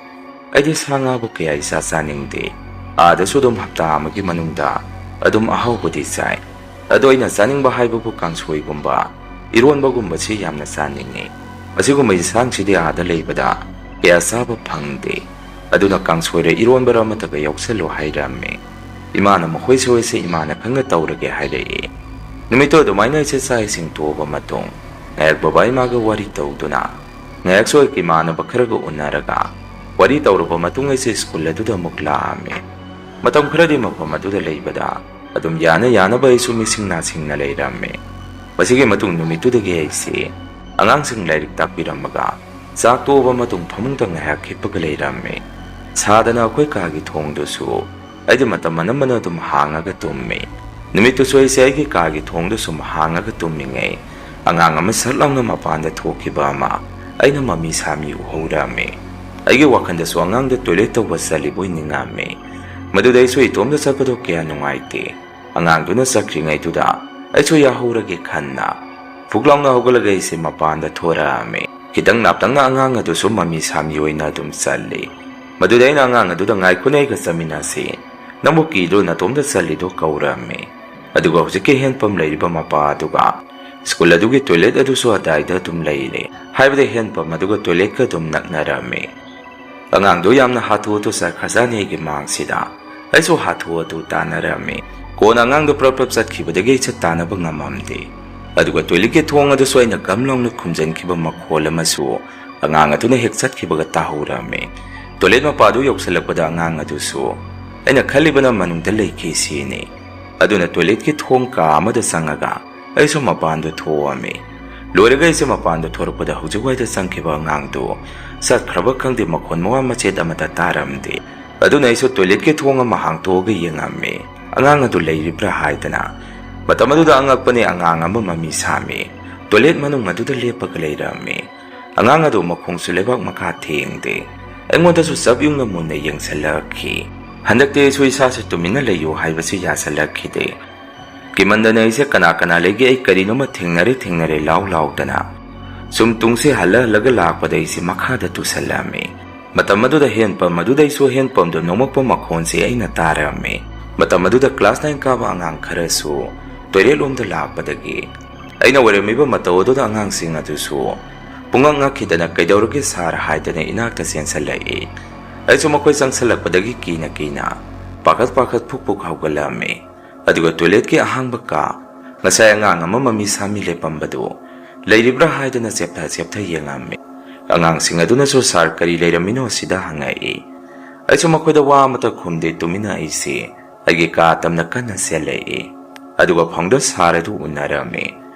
ꯑꯩꯗꯤ ꯁꯥ ꯉꯥꯕꯨ ꯀꯌꯥ ꯏꯆꯥ ꯆꯥꯅꯤꯡꯗꯦ꯫ ꯑꯥꯗꯁꯨ ꯑꯗꯨꯝ ꯍꯞꯇꯥ ꯑꯃꯒꯤ ꯃꯅꯨꯡꯗ ꯑꯗꯨꯝ ꯑꯍꯥꯎꯕꯗꯤ ꯆꯥꯏ꯫ ꯑꯗꯣ ꯑꯩꯅ ꯆꯥꯅꯤꯡꯕ ꯍꯥꯏꯕꯕꯨ ꯀꯥꯡꯁꯣꯏꯒꯨꯝꯕ, ꯏꯔꯣꯟꯕꯒꯨꯝꯕꯁꯤ ꯌꯥꯝꯅ ꯆꯥꯅꯤꯡꯉꯤ꯫ ꯑꯁꯤꯒꯨꯝꯕ ꯏꯟꯁꯥꯡꯁꯤꯗꯤ ꯑꯥꯗ ꯂꯩꯕꯗ ꯀꯌꯥ ꯆꯥꯕ ꯐꯪꯗꯦ꯫ ꯑꯗꯨꯅ ꯀꯥꯡꯁꯣꯏꯔ ꯏꯔꯣꯟꯕꯔ ꯑꯃꯠꯇꯒ ꯌꯥꯎꯁꯜꯂꯨ ꯍꯥꯏꯔꯝꯃꯤ꯫ ꯏꯃꯥꯅ ꯃꯈꯣꯏꯁꯨ ꯑꯩꯁꯦ ꯏꯃꯥꯅ ꯈꯪꯅ ꯇꯧꯔꯒꯦ ꯍꯥꯏꯔꯛꯏ꯫ ꯅꯨꯃꯤꯠꯇꯨ ꯑꯗꯨꯃꯥꯏꯅ ꯑꯩꯁꯦ ꯆꯥꯛ ꯏꯁꯤꯡ ꯇꯣꯛꯑꯕ ꯃꯇꯨꯡ ꯉꯥꯏꯍꯥꯛ ꯕꯕꯥ ꯏꯃꯥꯒ ꯋꯥꯔꯤ ꯇꯧꯗꯨꯅ, ꯉꯥꯏꯍꯥꯛꯁꯨ ꯑꯩꯒꯤ ꯏꯃꯥꯟꯅꯕ ꯈꯔꯒ ꯎꯅꯔꯒ ꯋꯥꯔꯤ ꯇꯧꯔꯕ ꯃꯇꯨꯡ ꯑꯩꯁꯦ ꯁ꯭ꯀꯨꯜ ꯑꯗꯨꯗ ꯑꯃꯨꯛ ꯂꯥꯛꯑꯝꯃꯤ꯫ ꯃꯇꯝ ꯈꯔꯗꯤ ꯃꯐꯝ ꯑꯗꯨꯗ ꯂꯩꯕꯗ ꯑꯗꯨꯝ ꯌꯥꯅ ꯌꯥꯅꯕ ꯑꯩꯁꯨ ꯃꯤꯁꯤꯡ ꯅꯥꯁꯤꯡꯅ ꯂꯩꯔꯝꯃꯤ꯫ ꯃꯁꯤꯒꯤ ꯃꯇꯨꯡ ꯅꯨꯃꯤꯠꯇꯨꯗꯒꯤ ꯑꯩꯁꯦ ꯑꯉꯥꯡꯁꯤꯡ ꯂꯥꯏꯔꯤꯛ ꯇꯥꯛꯄꯤꯔꯝꯃꯒ ꯆꯥꯛ ꯇꯣꯛꯑꯕ ꯃꯇꯨꯡ ꯐꯃꯨꯡꯗ ꯉꯥꯏꯍꯥꯛ ꯍꯤꯞꯄꯒ ꯂꯩꯔꯝꯃꯤ꯫ ꯁꯥꯗꯅ ꯑꯩꯈꯣꯏ ꯀꯥꯒꯤ ꯊꯣꯡꯗꯨꯁꯨ ꯑꯩꯗꯤ ꯃꯇꯝ ꯑꯅꯝꯕꯅ ꯑꯗꯨꯝ ꯍꯥꯡꯉꯒ ꯇꯨꯝꯃꯤ꯫ ꯅꯨꯃꯤꯠꯇꯨꯁꯨ ꯑꯩꯁꯦ ꯑꯩꯒꯤ ꯀꯥꯒꯤ ꯊꯣꯡꯗꯨ ꯁꯨꯝ ꯍꯥꯡꯉꯒ ꯇꯨꯝꯃꯤꯉꯩ ꯑꯉꯥꯡ ꯑꯃ ꯁꯠ ꯂꯥꯎꯅ ꯃꯄꯥꯟꯗ ꯊꯣꯛꯈꯤꯕ ꯑꯃ ꯑꯩꯅ ꯃꯃꯤ ꯁꯥꯃꯤ ꯎꯍꯧꯔꯝꯃꯤ꯫ ꯑꯩꯒꯤ ꯋꯥꯈꯜꯗꯁꯨ ꯑꯉꯥꯡꯗ ꯇꯣꯏꯂꯦꯠ ꯇꯧꯕ ꯆꯠꯂꯤꯕꯣꯏ ꯅꯤꯡꯉꯝꯃꯤ꯫ ꯃꯗꯨꯗ ꯑꯩꯁꯨ ꯏꯇꯣꯝꯗ ꯆꯠꯄꯗꯣ ꯀꯌꯥ ꯅꯨꯡꯉꯥꯏꯇꯦ꯫ ꯑꯉꯥꯡꯗꯨꯅ ꯆꯠꯈ꯭ꯔꯤꯉꯩꯗꯨꯗ ꯑꯩꯁꯨ ꯌꯥꯍꯧꯔꯒꯦ ꯈꯟꯅ ꯐꯨꯛ ꯂꯥꯎꯅ ꯍꯧꯒꯠꯂꯒ ꯑꯩꯁꯦ ꯃꯄꯥꯟꯗ ꯊꯣꯔꯛꯑꯝꯃꯤ꯫ ꯈꯤꯇꯪ ꯂꯥꯞꯇꯛꯅ ꯑꯉꯥꯡ ꯑꯗꯨꯁꯨ ꯃꯃꯤ ꯁꯥꯃꯤ ꯑꯣꯏꯅ ꯑꯗꯨꯝ ꯆꯠꯂꯤ꯫ ꯃꯗꯨꯗ ꯑꯩꯅ ꯑꯉꯥꯡ ꯑꯗꯨꯗ "ꯉꯥꯏꯈꯣꯅꯦ, ꯑꯩꯒ ꯆꯠꯃꯤꯟꯅꯁꯤ꯫ ꯅꯪꯕꯨ ꯀꯤꯗ꯭ꯔꯣ ꯅꯇꯣꯝꯇ ꯆꯠꯂꯤꯗꯣ?" ꯀꯧꯔꯝꯃꯤ꯫ ꯑꯗꯨꯒ ꯍꯧꯖꯤꯛꯀꯤ ꯍꯦꯟꯄꯝ ꯂꯩꯔꯤꯕ ꯃꯄꯥ ꯑꯗꯨꯒ ꯁ꯭ꯀꯨꯜ ꯑꯗꯨꯒꯤ ꯇꯣꯏꯂꯦꯠ ꯑꯗꯨꯁꯨ ꯑꯗꯥꯏꯗ ꯑꯗꯨꯝ ꯂꯩꯔꯦ꯫ ꯍꯥꯏꯕꯗꯤ ꯍꯦꯟꯄꯝ ꯑꯗꯨꯒ ꯇꯣꯏꯂꯦꯠꯀ ꯑꯗꯨꯝ ꯅꯛꯅꯔꯝꯃꯤ꯫ ꯑꯉꯥꯡꯗꯣ ꯌꯥꯝꯅ ꯍꯥꯊꯨ ꯍꯥꯊꯨ ꯆꯠꯈ꯭ꯔꯖꯥꯠꯅꯤ ꯑꯩꯒꯤ ꯃꯥꯡꯁꯤꯗ꯫ ꯑꯩꯁꯨ ꯍꯥꯊꯨ ꯍꯥꯊꯨ ꯇꯥꯟꯅꯔꯝꯃꯤ꯫ ꯀꯣꯟꯅ ꯑꯉꯥꯡꯗꯣ ꯄ꯭ꯔꯞ ꯄ꯭ꯔꯞ ꯆꯠꯈꯤꯕꯗꯒꯤ ꯑꯩꯁꯦ ꯇꯥꯟꯅꯕ ꯉꯝꯃꯝꯗꯦ꯫ ꯑꯗꯨꯒ ꯇꯣꯏꯂꯦꯠꯀꯤ ꯊꯣꯡ ꯑꯗꯨꯁꯨ ꯑꯩꯅ ꯒꯝ ꯂꯥꯎꯅ ꯈꯨꯝꯖꯤꯟꯈꯤꯕ ꯃꯈꯣꯜ ꯑꯃꯁꯨ ꯑꯉꯥꯡ ꯑꯗꯨꯅ ꯍꯦꯛ ꯆꯠꯈꯤꯕꯒ ꯇꯥꯍꯧꯔꯝꯃꯤ꯫ ꯇꯣꯏꯂꯦꯠ ꯃꯄꯥꯗꯨ ꯌꯧꯁꯤꯜꯂꯛꯄꯗ ꯑꯉꯥꯡ ꯑꯗꯨꯁꯨ ꯑꯩꯅ ꯈꯜꯂꯤꯕꯅ ꯃꯅꯨꯡꯗ ꯂꯩꯈꯤ ꯁꯤꯅꯤ꯫ ꯑꯗꯨꯅ ꯇꯣꯏꯂꯦꯠꯀꯤ ꯊꯣꯡ ꯀꯥ ꯑꯃꯗ ꯆꯪꯉꯒ ꯑꯩꯁꯨ ꯃꯄꯥꯟꯗ ꯊꯣꯛꯑꯝꯃꯤ꯫ ꯂꯣꯏꯔꯒ ꯑꯩꯁꯦ ꯃꯄꯥꯟꯗ ꯊꯣꯔꯛꯄꯗ ꯍꯧꯖꯤꯛꯋꯥꯏꯗ ꯆꯪꯈꯤꯕ ꯑꯉꯥꯡꯗꯨ ꯆꯠꯈ꯭ꯔꯕ ꯈꯪꯗꯦ, ꯃꯈꯣꯟ ꯃꯋꯥ ꯃꯆꯦꯠ ꯑꯃꯠꯇ ꯇꯥꯔꯝꯗꯦ꯫ ꯑꯗꯨꯅ ꯑꯩꯁꯨ ꯇꯣꯏꯂꯦꯠꯀꯤ ꯊꯣꯡ ꯑꯃ ꯍꯥꯡꯇꯣꯛꯑꯒ ꯌꯦꯡꯉꯝꯃꯤ, ꯑꯉꯥꯡ ꯑꯗꯨ ꯂꯩꯔꯤꯕ꯭ꯔꯥ ꯍꯥꯏꯗꯅ꯫ ꯃꯇꯝ ꯑꯗꯨꯗ ꯑꯉꯛꯄꯅꯤ, ꯑꯉꯥꯡ ꯑꯃ ꯃꯃꯤ ꯁꯥꯝꯃꯤ ꯇꯣꯏꯂꯦꯠ ꯃꯅꯨꯡ ꯑꯗꯨꯗ ꯂꯦꯞꯄꯒ ꯂꯩꯔꯝꯃꯤ꯫ ꯑꯉꯥꯡ ꯑꯗꯨ ꯃꯈꯣꯡꯁꯨ ꯂꯩꯕꯥꯛ ꯃꯈꯥ ꯊꯦꯡꯗꯦ꯫ ꯑꯩꯉꯣꯟꯗꯁꯨ ꯆꯞ ꯌꯨꯡꯅ ꯃꯨꯟꯅ ꯌꯦꯡꯁꯤꯜꯂꯛꯈꯤ꯫ ꯍꯟꯗꯛꯇꯤ ꯑꯩꯁꯨ ꯏꯁꯥꯁꯦ ꯇꯨꯃꯤꯟꯅ ꯂꯩꯌꯨ ꯍꯥꯏꯕꯁꯤ ꯌꯥꯁꯤꯜꯂꯛꯈꯤꯗꯦ꯫ ꯀꯤꯃꯟꯗꯅ ꯑꯩꯁꯦ "ꯀꯅꯥ ꯀꯅꯥ ꯂꯩꯒꯦ? ꯑꯩ ꯀꯔꯤꯅꯣꯃ ꯊꯦꯡꯅꯔꯦ, ꯊꯦꯡꯅꯔꯦ" ꯂꯥꯎ ꯂꯥꯎꯗꯅ ꯁꯨꯝ ꯇꯨꯡꯁꯦ ꯍꯜꯂ ꯍꯜꯂꯒ ꯂꯥꯛꯄꯗ ꯑꯩꯁꯦ ꯃꯈꯥꯗ ꯇꯨꯁꯜꯂꯝꯃꯤ꯫ ꯃꯇꯝ ꯑꯗꯨꯗ ꯍꯦꯟꯄꯝ ꯑꯗꯨꯗꯩꯁꯨ ꯍꯦꯟꯄꯝꯗꯨ ꯅꯣꯡꯃꯛꯄ ꯃꯈꯣꯟꯁꯤ ꯑꯩꯅ ꯇꯥꯔꯝꯃꯤ꯫ ꯃꯇꯝ ꯑꯗꯨꯗ class nine ꯀꯥꯕ ꯑꯉꯥꯡ ꯈꯔꯁꯨ toilet ꯂꯣꯝꯗ ꯂꯥꯛꯄꯗꯒꯤ ꯑꯩꯅ ꯑꯣꯏꯔꯝꯃꯤꯕ ꯃꯇꯧ ꯑꯗꯨꯗ ꯑꯉꯥꯡꯁꯤꯡ ꯑꯗꯨꯁꯨ ꯄꯨꯡꯉꯛ ꯉꯛꯈꯤꯗꯅ "ꯀꯩꯗꯧꯔꯒꯦ sir?" ꯍꯥꯏꯗꯅ ꯏꯅꯥꯛꯇ ꯆꯦꯟꯁꯜꯂꯛꯏ꯫ ꯑꯩꯁꯨ ꯃꯈꯣꯏ ꯆꯪꯁꯜꯂꯛꯄꯗꯒꯤ ꯀꯤꯅ ꯀꯤꯅ ꯄꯥꯈꯠ ꯄꯥꯈꯠ ꯐꯨꯛ ꯐꯨꯛ ꯍꯧꯒꯠꯂꯝꯃꯤ꯫ ꯑꯗꯨꯒ toiletꯀꯤ ꯑꯍꯥꯡꯕ ꯀꯥ, ꯉꯁꯥꯏ ꯑꯉꯥꯡ ꯑꯃ ꯃꯃꯤ ꯁꯥꯃꯤ ꯂꯦꯞꯄꯝꯕꯗꯨ ꯂꯩꯔꯤꯕ꯭ꯔꯥ ꯍꯥꯏꯗꯅ ꯆꯦꯞꯊ ꯆꯦꯞꯊ ꯌꯦꯡꯉꯝꯃꯤ꯫ ꯑꯉꯥꯡꯁꯤꯡ ꯑꯗꯨꯅꯁꯨ "Sir, ꯀꯔꯤ ꯂꯩꯔꯝꯃꯤꯅꯣ?" ꯁꯤꯗ ꯍꯪꯉꯛꯏ꯫ ꯑꯩꯁꯨ ꯃꯈꯣꯏꯗ ꯋꯥ ꯑꯃꯠꯇ ꯈꯨꯝꯗꯦ, ꯇꯨꯃꯤꯟꯅ ꯑꯩꯁꯤ ꯑꯩꯒꯤ ꯀꯥ ꯇꯝꯅ ꯀꯟꯅ ꯆꯦꯜꯂꯛꯏ꯫ ꯑꯗꯨꯒ founder sir ꯑꯗꯨ ꯎꯅꯔꯝꯃꯤ꯫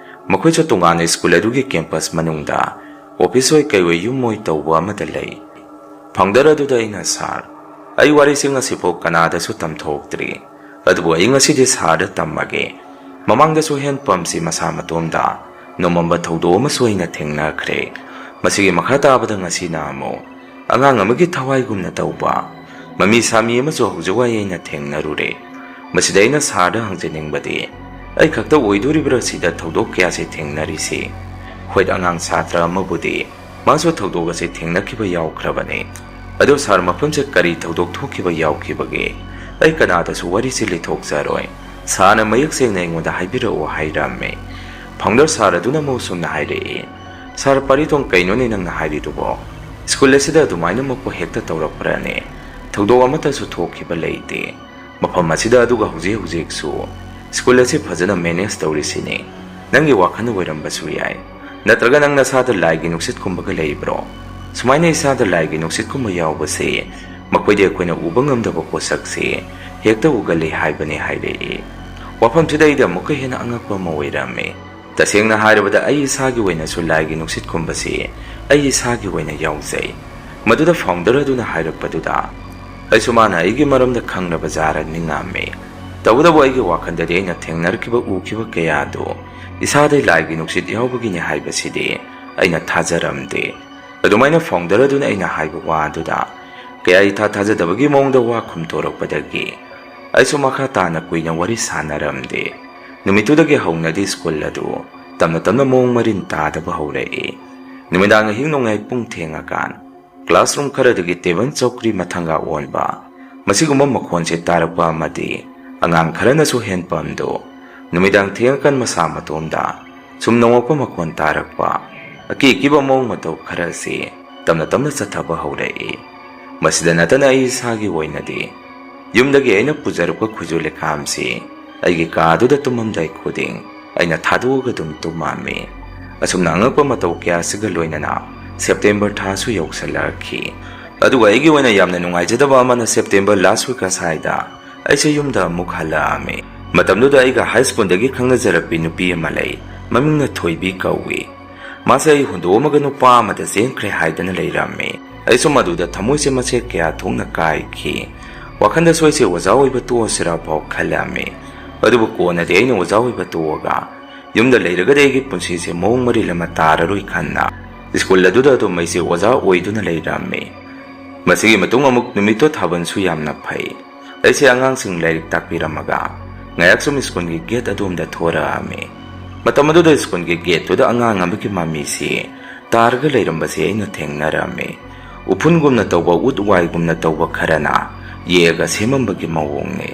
ꯃꯈꯣꯏꯁꯨ ꯇꯣꯉꯥꯟꯅ school ꯑꯗꯨꯒꯤ campus ꯃꯅꯨꯡꯗ office ꯑꯣꯏ ꯀꯩ ꯑꯣꯏ ꯌꯨꯝ ꯑꯣꯏ ꯇꯧꯕ ꯑꯃꯗ ꯂꯩ꯫ Founder ꯑꯗꯨꯗ ꯑꯩꯅ, "Sir, ꯑꯩ ꯋꯥꯔꯤꯁꯤ ꯉꯁꯤꯐꯥꯎ ꯀꯅꯥꯗꯁꯨ ꯇꯝꯊꯣꯛꯇ꯭ꯔꯤ, ꯑꯗꯨꯕꯨ ꯑꯩ ꯉꯁꯤꯗꯤ sirꯗ ꯇꯝꯃꯒꯦ꯫ ꯃꯃꯥꯡꯗꯁꯨ ꯍꯦꯟꯄꯝꯁꯤ ꯃꯁꯥ ꯃꯇꯣꯝꯗ ꯅꯣꯝꯃꯝꯕ ꯊꯧꯗꯣꯛ ꯑꯃꯁꯨ ꯑꯩꯅ ꯊꯦꯡꯅꯈ꯭ꯔꯦ꯫ ꯃꯁꯤꯒꯤ ꯃꯈꯥ ꯇꯥꯕꯗ ꯉꯁꯤꯅ ꯑꯃꯨꯛ ꯑꯉꯥꯡ ꯑꯃꯒꯤ ꯊꯋꯥꯏꯒꯨꯝꯅ ꯇꯧꯕ ꯃꯃꯤ ꯁꯥꯃꯤ ꯑꯃꯁꯨ ꯍꯧꯖꯤꯛ ꯋꯥꯏ ꯑꯩꯅ ꯊꯦꯡꯅꯔꯨꯔꯦ꯫ ꯃꯁꯤꯗ ꯑꯩꯅ sirꯗ ꯍꯪꯖꯅꯤꯡꯕꯗꯤ, ꯑꯩ ꯈꯛꯇ ꯑꯣꯏꯗꯣꯔꯤꯕ꯭ꯔꯥ ꯁꯤꯗ ꯊꯧꯗꯣꯛ ꯀꯌꯥꯁꯤ ꯊꯦꯡꯅꯔꯤꯁꯤ?" ꯍꯣꯏ, ꯑꯉꯥꯡ ꯁꯥꯇ꯭ꯔ ꯑꯃꯕꯨꯗꯤ ꯃꯥꯁꯨ ꯊꯧꯗꯣꯛ ꯑꯁꯤ ꯊꯦꯡꯅꯈꯤꯕ ꯌꯥꯎꯈ꯭ꯔꯕꯅꯤ꯫ ꯑꯗꯨ sir, ꯃꯐꯝꯁꯦ ꯀꯔꯤ ꯊꯧꯗꯣꯛ ꯊꯣꯛꯈꯤꯕ ꯌꯥꯎꯈꯤꯕꯒꯦ? ꯑꯩ ꯀꯅꯥꯗꯁꯨ ꯋꯥꯔꯤꯁꯤ ꯂꯤꯊꯣꯛꯆꯔꯣꯏ꯫ Sirꯅ ꯃꯌꯦꯛ ꯁꯦꯡꯅ ꯑꯩꯉꯣꯟꯗ ꯍꯥꯏꯕꯤꯔꯛꯎ ꯍꯥꯏꯔꯝꯃꯤ꯫ Founder sir ꯑꯗꯨꯅ ꯃꯍꯧꯁꯨꯝꯅ ꯍꯥꯏꯔꯛꯏ, "Sir ꯄꯥꯔꯤꯇꯣꯡ, ꯀꯩꯅꯣꯅꯦ ꯅꯪꯅ ꯍꯥꯏꯔꯤꯗꯨꯕꯣ? School ꯑꯁꯤꯗ ꯑꯗꯨꯃꯥꯏꯅꯃꯛꯄꯨ ꯍꯦꯛꯇ ꯇꯧꯔꯛꯄ꯭ꯔꯅꯦ? ꯊꯧꯗꯣꯛ ꯑꯃꯠꯇꯁꯨ ꯊꯣꯛꯈꯤꯕ ꯂꯩꯇꯦ꯫ ꯃꯐꯝ ꯑꯁꯤꯗ ꯑꯗꯨꯒ ꯍꯧꯖꯤꯛ ꯍꯧꯖꯤꯛꯁꯨ school ꯑꯁꯤ ꯐꯖꯅ manage ꯇꯧꯔꯤꯁꯤꯅꯤ꯫ ꯅꯪꯒꯤ ꯋꯥꯈꯜꯅ ꯑꯣꯏꯔꯝꯕꯁꯨ ꯌꯥꯏ꯫ ꯅꯠꯇ꯭ꯔꯒ ꯅꯪ ꯅꯁꯥꯗ ꯂꯥꯏꯒꯤ ꯅꯨꯡꯁꯤꯠꯀꯨꯝꯕꯒ ꯂꯩꯕ꯭ꯔꯣ? ꯁꯨꯃꯥꯏꯅ ꯏꯁꯥꯗ ꯂꯥꯏꯒꯤ ꯅꯨꯡꯁꯤꯠꯀꯨꯝꯕ ꯌꯥꯎꯕꯁꯦ ꯃꯈꯣꯏꯗꯤ ꯑꯩꯈꯣꯏꯅ ꯎꯕ ꯉꯝꯗꯕ ꯄꯣꯠꯁꯛꯁꯦ ꯍꯦꯛꯇ ꯎꯒꯜꯂꯤ ꯍꯥꯏꯕꯅꯤ" ꯍꯥꯏꯔꯛꯏ꯫ ꯋꯥꯐꯝꯁꯤꯗ ꯑꯩꯗꯤ ꯑꯃꯨꯛꯀ ꯍꯦꯟꯅ ꯑꯉꯛꯄ ꯑꯃ ꯑꯣꯏꯔꯝꯃꯤ꯫ ꯇꯁꯦꯡꯅ ꯍꯥꯏꯔꯕꯗ ꯑꯩ ꯏꯁꯥꯒꯤ ꯑꯣꯏꯅꯁꯨ ꯂꯥꯏꯒꯤ ꯅꯨꯡꯁꯤꯠꯀꯨꯝꯕꯁꯤ ꯑꯩ ꯏꯁꯥꯒꯤ ꯑꯣꯏꯅ ꯌꯥꯎꯖꯩ꯫ ꯃꯗꯨꯗ founder ꯑꯗꯨꯅ ꯍꯥꯏꯔꯛꯄꯗꯨꯗ ꯑꯩꯁꯨ ꯃꯥꯅ ꯑꯩꯒꯤ ꯃꯔꯝꯗ ꯈꯪꯂꯕ ꯖꯥꯔ ꯅꯤꯡꯉꯝꯃꯤ꯫ ꯇꯧꯕꯇꯕꯨ ꯑꯩꯒꯤ ꯋꯥꯈꯜꯗꯗꯤ ꯑꯩꯅ ꯊꯦꯡꯅꯔꯛꯈꯤꯕ ꯎꯈꯤꯕ ꯀꯌꯥꯗꯨ ꯏꯁꯥꯗ ꯂꯥꯏꯒꯤ ꯅꯨꯡꯁꯤꯠ ꯌꯥꯎꯕꯒꯤꯅꯤ ꯍꯥꯏꯕꯁꯤꯗꯤ ꯑꯩꯅ ꯊꯥꯖꯔꯝꯗꯦ꯫ ꯑꯗꯨꯃꯥꯏꯅ founder ꯑꯗꯨꯅ ꯑꯩꯅ ꯍꯥꯏꯕ ꯋꯥ ꯑꯗꯨꯗ ꯀꯌꯥ ꯏꯊꯥ ꯊꯥꯖꯗꯕꯒꯤ ꯃꯑꯣꯡꯗ ꯋꯥ ꯈꯨꯝꯊꯣꯔꯛꯄꯗꯒꯤ ꯑꯩꯁꯨ ꯃꯈꯥ ꯇꯥꯅ ꯀꯨꯏꯅ ꯋꯥꯔꯤ ꯁꯥꯟꯅꯔꯝꯗꯦ꯫ ꯅꯨꯃꯤꯠꯇꯨꯗꯒꯤ ꯍꯧꯅꯗꯤ school ꯑꯗꯨ ꯇꯞꯅ ꯇꯞꯅ ꯃꯑꯣꯡ ꯃꯔꯤꯟ ꯇꯥꯗꯕ ꯍꯧꯔꯛꯏ꯫ ꯅꯨꯃꯤꯗꯥꯡ ꯑꯍꯤꯡ ꯅꯣꯡꯌꯥꯏ ꯄꯨꯡ ꯊꯦꯡꯉꯀꯥꯟ classroom ꯈꯔꯗꯒꯤ table ꯆꯧꯀ꯭ꯔꯤ ꯃꯊꯪꯒ ꯑꯣꯟꯕ, ꯃꯁꯤꯒꯨꯝꯕ ꯃꯈꯣꯟꯁꯦ ꯇꯥꯔꯛꯄ ꯑꯃꯗꯤ ꯑꯉꯥꯡ ꯈꯔꯅꯁꯨ handpump ꯗꯨ ꯅꯨꯃꯤꯗꯥꯡ ꯊꯦꯡꯉꯀꯥꯟ ꯃꯁꯥ ꯃꯇꯣꯝꯗ ꯁꯨꯝ ꯅꯣꯡꯉꯛꯄ ꯃꯈꯣꯟ ꯇꯥꯔꯛꯄ, ꯑꯀꯤ ꯑꯀꯤꯕ ꯃꯑꯣꯡ ꯃꯇꯧ ꯈꯔ ꯑꯁꯤ ꯇꯞꯅ ꯇꯞꯅ ꯆꯠꯊꯕ ꯍꯧꯔꯛꯏ꯫ ꯃꯁꯤꯗ ꯅꯠꯇꯅ ꯑꯩ ꯏꯁꯥꯒꯤ ꯑꯣꯏꯅꯗꯤ ꯌꯨꯝꯗꯒꯤ ꯑꯩꯅ ꯄꯨꯖꯔꯛꯄ ꯈꯨꯖꯨ ꯂꯩꯈꯥꯝꯁꯤ ꯑꯩꯒꯤ ꯀꯥꯗꯨꯗ ꯇꯨꯝꯃꯝꯗꯥꯏ ꯈꯨꯗꯤꯡ ꯑꯩꯅ ꯊꯥꯗꯣꯛꯑꯒ ꯑꯗꯨꯝ ꯇꯨꯝꯃꯝꯃꯤ꯫ ꯑꯁꯨꯝꯅ ꯑꯉꯛꯄ ꯃꯇꯧ ꯀꯌꯥꯁꯤꯒ ꯂꯣꯏꯅꯅ September ꯊꯥꯁꯨ ꯌꯧꯁꯜꯂꯛꯈꯤ꯫ ꯑꯗꯨꯒ ꯑꯩꯒꯤ ꯑꯣꯏꯅ ꯌꯥꯝꯅ ꯅꯨꯡꯉꯥꯏꯖꯗꯕ ꯑꯃꯅ September last week ꯑꯁ꯭ꯋꯥꯏꯗ ꯑꯩꯁꯦ ꯌꯨꯝꯗ ꯑꯃꯨꯛ ꯍꯜꯂꯛꯑꯝꯃꯤ꯫ ꯃꯇꯝꯗꯨꯗ ꯑꯩꯒ high school ꯗꯒꯤ ꯈꯪꯅꯖꯔꯛꯄꯤ ꯅꯨꯄꯤ ꯑꯃ ꯂꯩ, ꯃꯃꯤꯡꯅ ꯊꯣꯏꯕꯤ ꯀꯧꯏ꯫ ꯃꯥꯁꯦ ꯑꯩ ꯍꯨꯟꯗꯣꯛꯑꯝꯃꯒ ꯅꯨꯄꯥ ꯑꯃꯗ ꯆꯦꯟꯈ꯭ꯔꯦ ꯍꯥꯏꯗꯅ ꯂꯩꯔꯝꯃꯤ꯫ ꯑꯩꯁꯨ ꯃꯗꯨꯗ ꯊꯃꯣꯏꯁꯦ ꯃꯆꯦꯠ ꯀꯌꯥ ꯊꯣꯛꯅ ꯀꯥꯏꯈꯤ꯫ ꯋꯥꯈꯜꯗꯁꯨ ꯑꯩꯁꯦ ꯑꯣꯖꯥ ꯑꯣꯏꯕ ꯇꯣꯛꯑꯁꯤꯔ ꯐꯥꯎ ꯈꯜꯂꯝꯃꯤ꯫ ꯑꯗꯨꯕꯨ ꯀꯣꯟꯅꯗꯤ ꯑꯩꯅ ꯑꯣꯖꯥ ꯑꯣꯏꯕ ꯇꯣꯛꯑꯒ ꯌꯨꯝꯗ ꯂꯩꯔꯒꯗꯤ ꯑꯩꯒꯤ ꯄꯨꯟꯁꯤꯁꯦ ꯃꯑꯣꯡ ꯃꯔꯤꯜ ꯑꯃ ꯇꯥꯔꯔꯣꯏ ꯈꯟꯅ school ꯑꯗꯨꯗ ꯑꯗꯨꯝ ꯑꯩꯁꯦ ꯑꯣꯖꯥ ꯑꯣꯏꯗꯨꯅ ꯂꯩꯔꯝꯃꯤ꯫ ꯃꯁꯤꯒꯤ ꯃꯇꯨꯡ ꯑꯃꯨꯛ ꯅꯨꯃꯤꯠꯇꯣ ꯊꯥꯕꯜꯁꯨ ꯌꯥꯝꯅ ꯐꯩ꯫ ꯑꯩꯁꯦ ꯑꯉꯥꯡꯁꯤꯡ ꯂꯥꯏꯔꯤꯛ ꯇꯥꯛꯄꯤꯔꯝꯃꯒ ꯉꯥꯏꯍꯥꯛ ꯁꯨꯝ school ꯒꯤ gate ꯑꯗꯣꯝꯗ ꯊꯣꯔꯛꯑꯝꯃꯤ꯫ ꯃꯇꯝ ꯑꯗꯨꯗ school ꯒꯤ gate ꯇꯨꯗ ꯑꯉꯥꯡ ꯑꯃꯒꯤ ꯃꯃꯤꯁꯤ ꯇꯥꯔꯒ ꯂꯩꯔꯝꯕꯁꯤ ꯑꯩꯅ ꯊꯦꯡꯅꯔꯝꯃꯤ꯫ ꯎꯐꯨꯟꯒꯨꯝꯅ ꯇꯧꯕ, ꯎꯠ ꯋꯥꯏꯒꯨꯝꯅ ꯇꯧꯕ ꯈꯔꯅ ꯌꯦꯛꯑꯒ ꯁꯦꯝꯃꯝꯕꯒꯤ ꯃꯑꯣꯡꯅꯤ꯫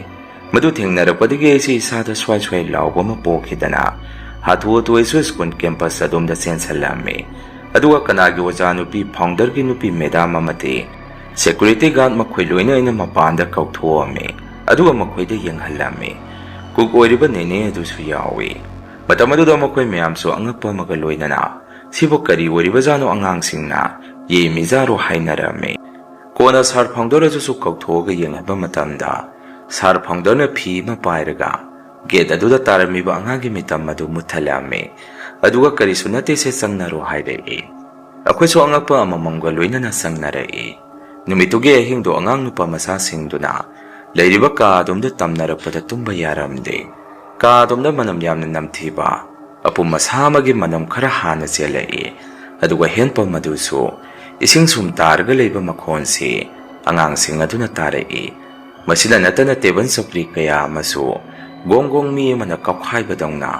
ꯃꯗꯨ ꯊꯦꯡꯅꯔꯛꯄꯗꯒꯤ ꯑꯩꯁꯦ ꯏꯁꯥꯗ ꯁ꯭ꯋꯥꯏ ꯁ꯭ꯋꯥꯏ ꯂꯥꯎꯕ ꯑꯃ ꯄꯣꯛꯈꯤꯗꯅ ꯍꯥꯊꯨ ꯍꯥꯊꯨ ꯑꯩꯁꯨ school campus ꯑꯗꯣꯝꯗ ꯆꯦꯟꯁꯜꯂꯝꯃꯤ꯫ ꯑꯗꯨꯒ ꯀꯅꯥꯒꯤ ꯑꯣꯖꯥ ꯅꯨꯄꯤ, founder ꯒꯤ ꯅꯨꯄꯤ madam ꯑꯃꯗꯤ security guard ꯃꯈꯣꯏ ꯂꯣꯏꯅ ꯑꯩꯅ ꯃꯄꯥꯟꯗ ꯀꯧꯊꯣꯛꯑꯝꯃꯤ꯫ ꯑꯗꯨꯒ ꯃꯈꯣꯏꯗ ꯌꯦꯡꯍꯜꯂꯝꯃꯤ꯫ Cook ꯑꯣꯏꯔꯤꯕ ꯅꯦꯅꯦ ꯑꯗꯨꯁꯨ ꯌꯥꯎꯏ꯫ ꯃꯇꯝ ꯑꯗꯨꯗ ꯃꯈꯣꯏ ꯃꯌꯥꯝꯁꯨ ꯑꯉꯛꯄ ꯑꯃꯒ ꯂꯣꯏꯅꯅ, "ꯁꯤꯕꯨ ꯀꯔꯤ ꯑꯣꯏꯔꯤꯕꯖꯥꯠꯅꯣ?" ꯑꯉꯥꯡꯁꯤꯡꯅ ꯌꯦꯡꯃꯤꯖꯥꯔꯣ ꯍꯥꯏꯅꯔꯝꯃꯤ꯫ ꯀꯣꯟꯅ sir founder ꯑꯗꯨꯁꯨ ꯀꯧꯊꯣꯛꯑꯒ ꯌꯦꯡꯍꯟꯕ ꯃꯇꯝꯗ, sir founder ꯅ ꯐꯤ ꯑꯃ ꯄꯥꯏꯔꯒ gate ꯑꯗꯨꯗ ꯇꯥꯔꯝꯃꯤꯕ ꯑꯉꯥꯡꯒꯤ ꯃꯤꯇꯝ ꯑꯗꯨ ꯃꯨꯠꯊꯠꯂꯝꯃꯤ꯫ ꯑꯗꯨꯒ "ꯀꯔꯤꯁꯨ ꯅꯠꯇꯦꯁꯦ, ꯆꯪꯅꯔꯣ" ꯍꯥꯏꯔꯛꯏ꯫ ꯑꯩꯈꯣꯏꯁꯨ ꯑꯉꯛꯄ ꯑꯃꯃꯝꯒ ꯂꯣꯏꯅꯅ ꯆꯪꯅꯔꯛꯏ꯫ ꯅꯨꯃꯤꯠꯇꯨꯒꯤ ꯑꯍꯤꯡꯗꯣ ꯑꯉꯥꯡ ꯅꯨꯄꯥ ꯃꯆꯥꯁꯤꯡꯗꯨꯅ ꯂꯩꯔꯤꯕ ꯀꯥ ꯑꯗꯣꯝꯗ ꯇꯝꯅꯔꯛꯄꯗ ꯇꯨꯝꯕ ꯌꯥꯔꯝꯗꯦ꯫ ꯀꯥ ꯑꯗꯣꯝꯗ ꯃꯅꯝ ꯌꯥꯝꯅ ꯅꯝꯊꯤꯕ, ꯑꯄꯨꯝ ꯑꯁꯥ ꯑꯃꯒꯤ ꯃꯅꯝ ꯈꯔ ꯍꯥꯟꯅ ꯆꯦꯜꯂꯛꯏ꯫ ꯑꯗꯨꯒ handpump ꯑꯗꯨꯁꯨ ꯏꯁꯤꯡ ꯁꯨꯝ ꯇꯥꯔꯒ ꯂꯩꯕ ꯃꯈꯣꯟꯁꯤ ꯑꯉꯥꯡꯁꯤꯡ ꯑꯗꯨꯅ ꯇꯥꯔꯛꯏ꯫ ꯃꯁꯤꯗ ꯅꯠꯇꯅ table ꯆꯧꯀ꯭ꯔꯤ ꯀꯌꯥ ꯑꯃꯁꯨ ꯒꯣꯡ ꯒꯣꯡ ꯃꯤ ꯑꯃꯅ ꯀꯥꯎꯈꯥꯏꯕꯗꯧꯅ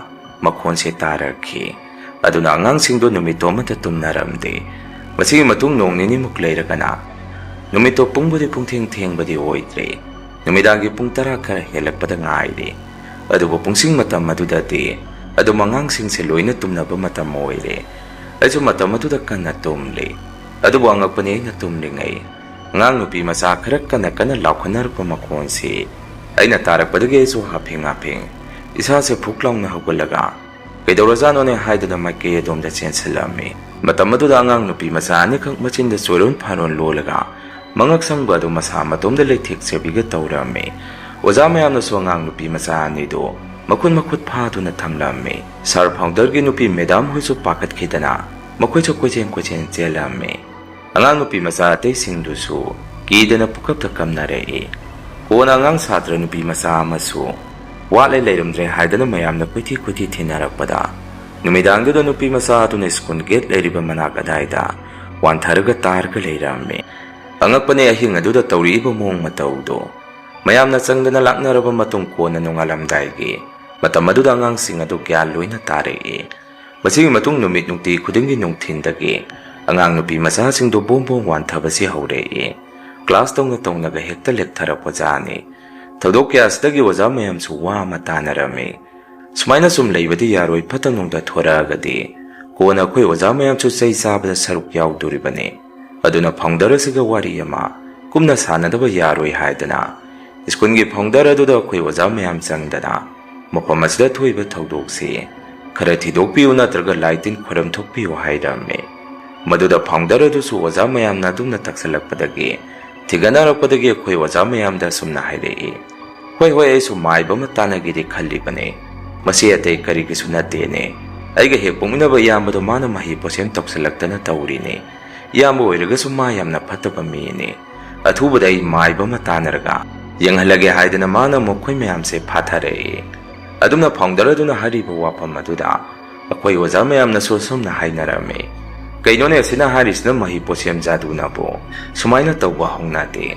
ꯃꯈꯣꯟꯁꯦ ꯇꯥꯔꯛꯈꯤ꯫ ꯑꯗꯨꯅ ꯑꯉꯥꯡꯁꯤꯡꯗꯣ ꯅꯨꯃꯤꯠꯇꯣ ꯑꯃꯠꯇ ꯇꯨꯝꯅꯔꯝꯗꯦ꯫ ꯃꯁꯤꯒꯤ ꯃꯇꯨꯡ ꯅꯣꯡ ꯅꯤꯅꯤꯃꯨꯛ ꯂꯩꯔꯒꯅ ꯅꯨꯃꯤꯠꯇꯣ ꯄꯨꯡꯕꯨꯗꯤ ꯄꯨꯡꯊꯦꯡ ꯊꯦꯡꯕꯗꯤ ꯑꯣꯏꯗ꯭ꯔꯦ꯫ ꯅꯨꯃꯤꯗꯥꯡꯒꯤ ꯄꯨꯡ ꯇꯔꯥ ꯈꯔ ꯍꯦꯜꯂꯛꯄꯗ ꯉꯥꯏꯔꯦ꯫ ꯑꯗꯨꯕꯨ ꯄꯨꯡꯁꯤꯡ ꯃꯇꯝ ꯑꯗꯨꯗꯗꯤ ꯑꯗꯨꯝ ꯑꯉꯥꯡꯁꯤꯡꯁꯦ ꯂꯣꯏꯅ ꯇꯨꯝꯅꯕ ꯃꯇꯝ ꯑꯣꯏꯔꯦ꯫ ꯑꯩꯁꯨ ꯃꯇꯝ ꯑꯗꯨꯗ ꯀꯟꯅ ꯇꯨꯝꯂꯤ꯫ ꯑꯗꯨꯕꯨ ꯑꯉꯛꯄꯅꯤ, ꯑꯩꯅ ꯇꯨꯝꯂꯤꯉꯩ ꯑꯉꯥꯡ ꯅꯨꯄꯤ ꯃꯆꯥ ꯈꯔ ꯀꯟꯅ ꯀꯟꯅ ꯂꯥꯎꯈꯠꯅꯔꯛꯄ ꯃꯈꯣꯟꯁꯤ ꯑꯩꯅ ꯇꯥꯔꯛꯄꯗꯒꯤ ꯑꯩꯁꯨ ꯍꯥꯐꯤꯡ ꯍꯥꯐꯤꯡ ꯏꯁꯥꯁꯦ ꯐꯨꯛ ꯂꯥꯎꯅ ꯍꯧꯒꯠꯂꯒ ꯀꯩꯗꯧꯔꯖꯥꯠꯅꯣꯅꯦ ꯍꯥꯏꯗꯨꯅ ꯃꯥꯏꯀꯩ ꯑꯗꯣꯝꯗ ꯆꯦꯟꯁꯤꯜꯂꯝꯃꯤ꯫ ꯃꯇꯝ ꯑꯗꯨꯗ ꯑꯉꯥꯡ ꯅꯨꯄꯤ ꯃꯆꯥ ꯑꯅꯤꯈꯛ ꯃꯆꯤꯟꯗ ꯆꯣꯏꯔꯣꯟ ꯐꯥꯔꯣꯟ ꯂꯣꯜꯂꯒ ꯃꯉꯛ ꯁꯪꯕ ꯑꯗꯨ ꯃꯁꯥ ꯃꯇꯣꯝꯗ ꯂꯩꯊꯦꯛꯆꯕꯤꯒ ꯇꯧꯔꯝꯃꯤ꯫ ꯑꯣꯖꯥ ꯃꯌꯥꯝꯅꯁꯨ ꯑꯉꯥꯡ ꯅꯨꯄꯤ ꯃꯆꯥ ꯑꯅꯤꯗꯨ ꯃꯈꯨꯠ ꯃꯈꯨꯠ ꯐꯥꯗꯨꯅ ꯊꯝꯂꯝꯃꯤ꯫ ꯁꯥꯔ ꯐꯥꯎꯟꯗꯔꯒꯤ ꯅꯨꯄꯤ ꯃꯦꯗꯥꯝ ꯍꯣꯏꯁꯨ ꯄꯥꯈꯠꯈꯤꯗꯅ ꯃꯈꯣꯏꯁꯨ ꯀꯣꯏꯆꯦꯟ ꯀꯣꯏꯆꯦꯟ ꯆꯦꯜꯂꯝꯃꯤ꯫ ꯑꯉꯥꯡ ꯅꯨꯄꯤ ꯃꯆꯥ ꯑꯇꯩꯁꯤꯡꯗꯨꯁꯨ ꯀꯤꯗꯅ ꯄꯨꯀꯞꯇ ꯀꯞꯅꯔꯛꯏ꯫ ꯀꯣꯟꯅ ꯑꯉꯥꯡ ꯁꯥꯇ꯭ꯔ ꯅꯨꯄꯤ ꯃꯆꯥ ꯑꯃꯁꯨ ꯋꯥꯠꯂꯦ ꯂꯩꯔꯝꯗ꯭ꯔꯦ ꯍꯥꯏꯗꯅ ꯃꯌꯥꯝꯅ ꯀꯣꯏꯊꯤ ꯀꯣꯏꯊꯤ ꯊꯤꯅꯔꯛꯄꯗ, ꯅꯨꯃꯤꯗꯥꯡꯗꯨꯗ ꯅꯨꯄꯤ ꯃꯆꯥ ꯑꯗꯨꯅ ꯁ꯭ꯀꯨꯜ ꯒꯦꯠ ꯂꯩꯔꯤꯕ ꯃꯅꯥꯛ ꯑꯗꯥꯏꯗ ꯋꯥꯟꯊꯔꯒ ꯇꯥꯔꯒ ꯂꯩꯔꯝꯃꯤ꯫ ꯑꯉꯛꯄꯅꯦ ꯑꯍꯤꯡ ꯑꯗꯨꯗ ꯇꯧꯔꯛꯏꯕ ꯃꯑꯣꯡ ꯃꯇꯧꯗꯣ꯫ ꯃꯌꯥꯝꯅ ꯆꯪꯗꯅ ꯂꯥꯛꯅꯔꯕ ꯃꯇꯨꯡ ꯀꯣꯟꯅ ꯅꯣꯡꯉꯥꯜꯂꯝꯗꯥꯏꯒꯤ ꯃꯇꯝ ꯑꯗꯨꯗ ꯑꯉꯥꯡꯁꯤꯡ ꯑꯗꯨ ꯒ꯭ꯌꯥꯟ ꯂꯣꯏꯅ ꯇꯥꯔꯛꯏ꯫ ꯃꯁꯤꯒꯤ ꯃꯇꯨꯡ ꯅꯨꯃꯤꯠ ꯅꯨꯡꯇꯤ ꯈꯨꯗꯤꯡꯒꯤ ꯅꯨꯡꯊꯤꯟꯗꯒꯤ ꯑꯉꯥꯡ ꯅꯨꯄꯤ ꯃꯆꯥꯁꯤꯡꯗꯨ ꯕꯣꯝ ꯕꯣꯝ ꯋꯥꯟꯊꯕꯁꯤ ꯍꯧꯔꯛꯏ꯫ ꯀ꯭ꯂꯥꯁ ꯇꯧꯅ ꯇꯧꯅꯒ ꯍꯦꯛꯇ ꯂꯦꯞꯊꯔꯛꯄꯖꯥꯠꯅꯤ꯫ ꯊꯧꯗꯣꯛ ꯀꯌꯥꯁꯤꯗꯒꯤ ꯑꯣꯖꯥ ꯃꯌꯥꯝꯁꯨ ꯋꯥ ꯑꯃ ꯇꯥꯅꯔꯝꯃꯤ꯫ ꯁꯨꯃꯥꯏꯅ ꯁꯨꯝ ꯂꯩꯕꯗꯤ ꯌꯥꯔꯣꯏ, ꯐꯠꯇ ꯅꯨꯡꯗ ꯊꯣꯔꯛꯑꯒꯗꯤ ꯀꯣꯟꯅ ꯑꯩꯈꯣꯏ ꯑꯣꯖꯥ ꯃꯌꯥꯝꯁꯨ ꯆꯩ ꯆꯥꯕꯗ ꯁꯔꯨꯛ ꯌꯥꯎꯗꯣꯔꯤꯕꯅꯤ꯫ ꯑꯗꯨꯅ ꯐꯥꯎꯟꯗꯔ ꯑꯁꯤꯒ ꯋꯥꯔꯤ ꯑꯃ ꯀꯨꯞꯅ ꯁꯥꯟꯅꯗꯕ ꯌꯥꯔꯣꯏ ꯍꯥꯏꯗꯅ ꯁ꯭ꯀꯨꯜꯒꯤ ꯐꯥꯎꯟꯗꯔ ꯑꯗꯨꯗ ꯑꯩꯈꯣꯏ ꯑꯣꯖꯥ ꯃꯌꯥꯝ ꯆꯪꯗꯅ ꯃꯐꯝ ꯑꯁꯤꯗ ꯊꯣꯛꯏꯕ ꯊꯧꯗꯣꯛꯁꯤ ꯈꯔ ꯊꯤꯗꯣꯛꯄꯤꯌꯨ ꯅꯠꯇ꯭ꯔꯒ ꯂꯥꯏ ꯇꯤꯟ ꯈꯣꯏꯔꯝ ꯊꯣꯛꯄꯤꯌꯨ ꯍꯥꯏꯔꯝꯃꯤ꯫ ꯃꯗꯨꯗ ꯐꯥꯎꯟꯗꯔ ꯑꯗꯨꯁꯨ ꯑꯣꯖꯥ ꯃꯌꯥꯝꯅ ꯑꯗꯨꯝꯅ ꯇꯛꯁꯜꯂꯛꯄꯗꯒꯤ ꯊꯤꯒꯠꯅꯔꯛꯄꯗꯒꯤ ꯑꯩꯈꯣꯏ ꯑꯣꯖꯥ ꯃꯌꯥꯝꯗ ꯑꯁꯨꯝꯅ ꯍꯥꯏꯔꯛꯏ, "ꯍꯣꯏ, ꯍꯣꯏ, ꯑꯩꯁꯨ ꯃꯥꯏꯕ ꯑꯃ ꯇꯥꯟꯅꯒꯦꯗꯤ ꯈꯜꯂꯤꯕꯅꯦ꯫ ꯃꯁꯤ ꯑꯇꯩ ꯀꯔꯤꯒꯤꯁꯨ ꯅꯠꯇꯦꯅꯦ꯫ ꯑꯩꯒ ꯍꯦꯛ ꯄꯣꯛꯃꯤꯟꯅꯕ ꯏꯌꯥꯝꯕꯗꯣ ꯃꯥꯅ ꯃꯍꯩ ꯄꯣꯠꯁꯦꯝ ꯇꯧꯁꯜꯂꯛꯇꯅ ꯇꯧꯔꯤꯅꯦ꯫ ꯏꯌꯥꯝꯕ ꯑꯣꯏꯔꯒꯁꯨ ꯃꯥ ꯌꯥꯝꯅ ꯐꯠꯇꯕ ꯃꯤꯅꯦ꯫ ꯑꯊꯨꯕꯗ ꯑꯩ ꯃꯥꯏꯕ ꯑꯃ ꯇꯥꯟꯅꯔꯒ ꯌꯦꯡꯍꯜꯂꯒꯦ" ꯍꯥꯏꯗꯅ ꯃꯥꯅ ꯃꯈꯣꯏ ꯃꯌꯥꯝꯁꯦ ꯐꯥꯊꯔꯛꯏ꯫ ꯑꯗꯨꯝꯅ ꯐꯥꯎꯟꯗꯔ ꯑꯗꯨꯅ ꯍꯥꯏꯔꯤꯕ ꯋꯥꯐꯝ ꯑꯗꯨꯗ ꯑꯩꯈꯣꯏ ꯑꯣꯖꯥ ꯃꯌꯥꯝꯅꯁꯨ ꯑꯁꯨꯝꯅ ꯍꯥꯏꯅꯔꯝꯃꯤ, "ꯀꯩꯅꯣꯅꯦ ꯑꯁꯤꯅ ꯍꯥꯏꯔꯤꯁꯤꯅ, ꯃꯍꯩ ꯄꯣꯠꯁꯦꯝ ꯖꯥꯗꯨꯅꯕꯨ ꯁꯨꯃꯥꯏꯅ ꯇꯧꯕ ꯍꯧꯅꯗꯦ꯫